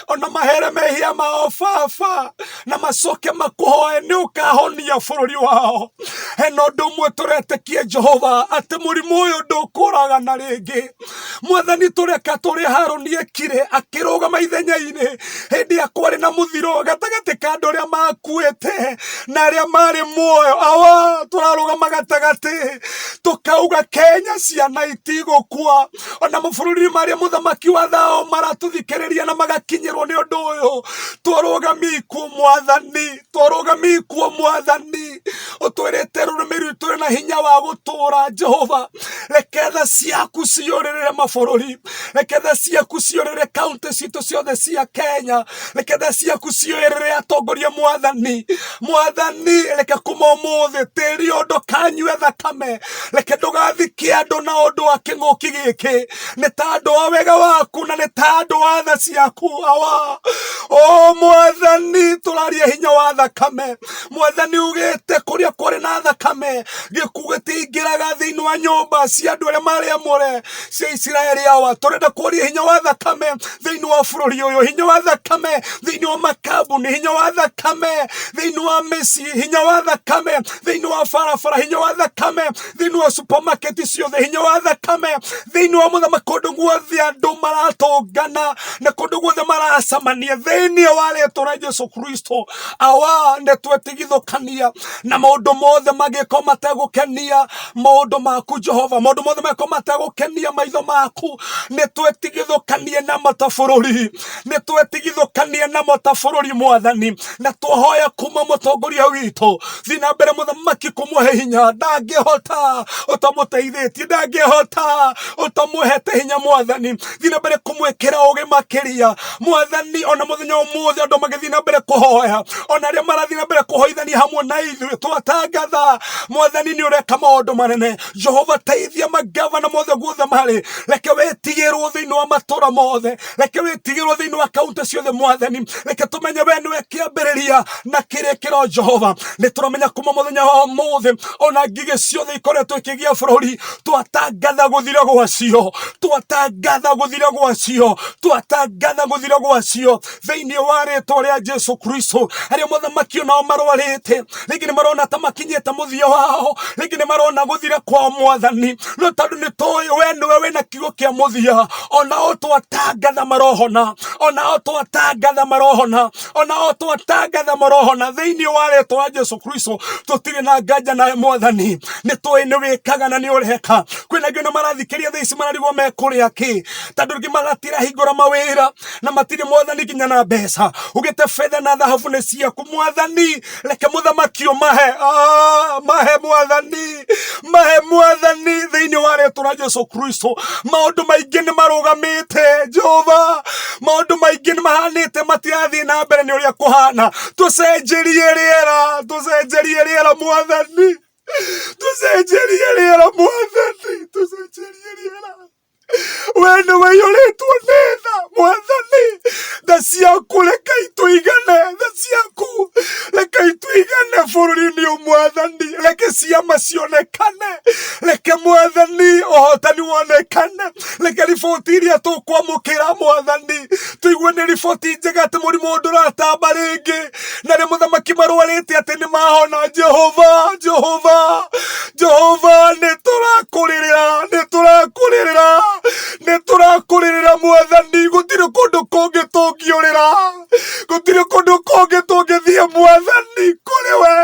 Speaker 3: ona mahere mehia mao baba, na macoke makũhoe, nĩ ũkahonia bũrũri wao. Hena ũndũ ũmwe tũretĩkie Jehova, atĩ mũrimũ ũyũ ndũkũragana rĩngĩ. Mwathani, tũreka tũrĩa Harũni ekire, akĩrũgama ithenya-inĩ hĩndĩ ya kwarĩ na mũthiro gatagatĩ ka andũ arĩa makuĩte na arĩa marĩ muoyo. Awa, tũrarũgama gatagatĩ tũkauga Kenya ciana itigũkua. Ona mabũrũri marĩa mũthamaki wa thao maratũthikĩrĩria na magakinyĩrwo nĩ ũndũ ũyũ, twarũgamia ikuũ mwathani, twarũgamia ikuũ mwathani. Ũtwĩrĩte rũrĩmĩ rwitũ rwĩna hinya wa gũtũra Jehova. Reke tha ciaku ciyũrĩrĩre mabũrũri, reke tha ciaku ciyũrĩrĩre kaunti citũ ciothe cia Kenya, reke tha ciaku ciyũrĩrĩre atongoria mwathani. Mwathani, reke kuma ũmũthĩ tĩri ũyũ ndũkanyue thakame, reke ndũgathike andũ na ũndũ wa kĩng'ũki gĩkĩ, nĩ ta andũ a wega waku na nĩ ta andũ a tha ciaku. Awa, o mwathani, tũraria hinya wa thakame. Mwathani, ugĩte kũrĩa kũrĩ na thakame gĩkuũ gĩtingĩraga thĩinĩ wa nyũmba cia andũ arĩa marĩ amũre cia Isiraeli. Awa, tũrenda kũria hinya wa thakame thĩinĩ wa bũrũri ũyũ, hinya wa thakame thĩinĩ wa makambuni, hinya wa thakame thĩinĩ wa mĩciĩ, hinya wa thakame thĩinĩ wa barabara, hinya wa thakame thĩinĩ wa supermarket ciothe, hinya wa thakame thĩinĩ wa mũthamaki, kũndũ guothe andũ maratũngana na kũndũ guothe maracemania thĩinĩ wa rĩtwa rĩa Jesu Kristo. Awa, nĩ twetigithũkania na maũndũ mothe mangĩkorwo mategũkenia maũndũ maku Jehova, maũndũ mothe mangĩkorwo mategũkenia maitho maku, nĩ twetigithũkanie namo ta bũrũri, nĩ twetigithũkanie namo ta bũrũri mwathani, na twahoya kuma mũtongoria witũ thiĩ na mbere mũthamaki kũmũhe hinya, ndangĩhota ũtamũteithĩtie, ndangĩhota ũtamũhete hinya mwathani, thiĩ na mbere kũmwĩkĩra ũgĩ makĩria mwathani. Ona mũthenya ũmũthĩ andũ magĩthiĩ na mbere kũhoya, ona arĩa marathiĩ na mbere kũhoithania hamwe na ithuĩ, twatangatha mwathani nĩ ũreka maũndũ manene. Jehova, teithia magavana mothe guothe marĩ, reke wĩtigĩrwo thĩinĩ wa matũra mothe, reke wĩtigĩrwo thĩinĩ wa kaunti ciothe mwathani, reke tũmenye we nĩwe kĩambĩrĩria na kĩrĩkĩro. Jehova, nĩ tũramenya kuma mũthenya wa ũmũthĩ ona ngigĩ ciothe ikoretwo ikĩgia bũrũri, twatangatha gũthira gwacio, twatangatha gũthira gwacio, twatangatha gũthira gwacio thĩinĩ wa rĩtwa rĩa Jesu Kristo. Arĩa mũthamaki onao marwarĩte, rĩngĩ nĩ marona ta makinyĩte mũthia wao, rĩngĩ nĩ marona gũthira kwao mwathani, no tondũ nĩ tũĩ we nĩwe wĩna kiugo kĩa mũthia, onao twatangatha marohona, onao twatangatha marohona, onao twatangatha marohona thĩinĩ wa rĩtwa rĩa Jesu Kristo. Tũtirĩ na nganja nawe mwathani, nĩ tũĩ nĩ wĩkaga na nĩ ũreka. Kwĩna angĩ ona marathikĩrĩria thaa ici mararigwo mekũrĩa kĩ, tondũ rĩngĩ matirahingũra mawĩra na matirĩ mwathani nginya na mbeca. Ugĩte betha na thahabu nĩ ciaku mwathani, reke mũthamaki ũmahe, mahe mwathani, mahe mwathani thĩinĩ wa rĩtwa rĩa Jesu Kristo. Maũndũ maingĩ nĩ marũgamĩte Jehova, maũndũ maingĩ nĩ mahanĩte matirathiĩ na mbere nĩ ũrĩa kũhana. Tũcenjerie rĩera, tũcenjerie rĩera mwathani, tũcenjerie rĩera mwathani, tũcenjerie rĩera. We nĩ waiyũrĩtwo nĩ tha mwathani, tha ciaku reke itũigane, tha ciaku reke itũigane bũrũri-inĩ ũyũ mwathani, reke ciama cionekane, reke mwathani ũhotani wonekane, reke riboti iria tũkwamũkĩra mwathani tũigue nĩ riboti njega atĩ mũrimũ ũyũ ndũratamba rĩngĩ, na rĩ mũthamaki marwarĩte atĩ nĩ mahona. Jehova, Jehova, Jehova, nĩ tũrakũrĩrĩra, nĩ tũrakũrĩrĩra, nĩ tũrakũrĩrĩra mwathani, gũtirĩ kũndũ kũngĩ tũngĩũrĩra, gũtirĩ kũndũ kũngĩ tũngĩthiĩ mwathani, kũrĩ we,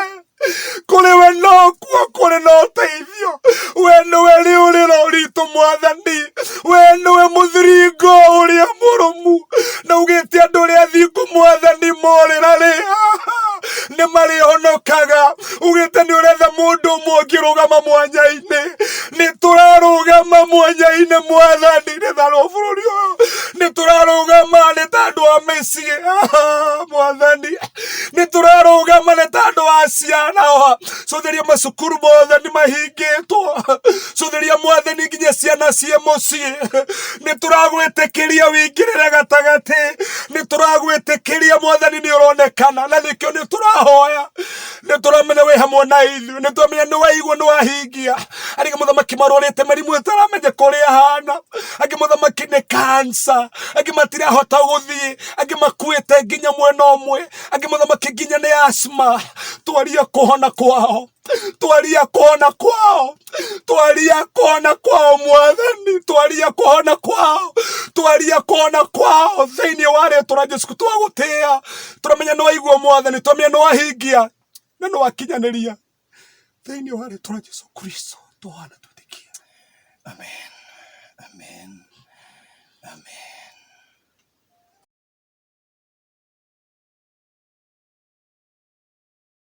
Speaker 3: kũrĩ we nokuo kũrĩ na ũteithio. We nĩwe rĩũrĩro ritũ mwathani, we nĩwe mũthiringo ũrĩa mũrũmu, na ugĩte andũ arĩa athingu mwathani morĩra rĩ nĩ marĩhonokaga. Ugĩte nĩ ũretha mũndũ ũmwe ũngĩrũgama mwanya-inĩ, nĩ tũrarũgama mwanya-inĩ mwathani, nĩ tharũ bũrũri ũyũ, nĩ tũrarũgama nĩ ta andũ a mĩciĩ mwathani, nĩ tũrarũgama nĩ ta andũ a ciana. Cũthĩria macukuru mothe nĩ mahingĩtwo. Cũthĩria Mwathani nginya ciana ciĩ mũciĩ. Nĩ tũragwĩtĩkĩria wĩingĩrĩre gatagatĩ. Nĩ tũragwĩtĩkĩria Mwathani nĩ ũronekana na nĩkĩo nĩ tũrahoya. Nĩ tũramenya wĩ hamwe na ithuĩ. Nĩ tũramenya nĩ waigua nĩ wahingia. Arĩa mũthamaki marwarĩte mĩrimũ ĩtaramenyeka ũrĩa ĩhana. Angĩ mũthamaki nĩ cancer. Angĩ matirahota gũthiĩ. Angĩ makuĩte nginya mwena ũmwe. Angĩ mũthamaki nginya nĩ asthma. Twaria kũhona kwao. Twaria kũhona kwao. Twaria kũhona kwao Mwathani. Twaria kũhona kwao. Twaria kũhona kwao thĩinĩ wa rĩtwa rĩa Jesũ. Twagũtĩĩa. Tũramenya nĩ waigua Mwathani. Tũramenya nĩ wahingia na nĩ wakinyanĩria thĩinĩ wa rĩtwa rĩa Jesũ Kristo. Tũhana twĩtĩkia.
Speaker 2: Amen. Amen. Amen.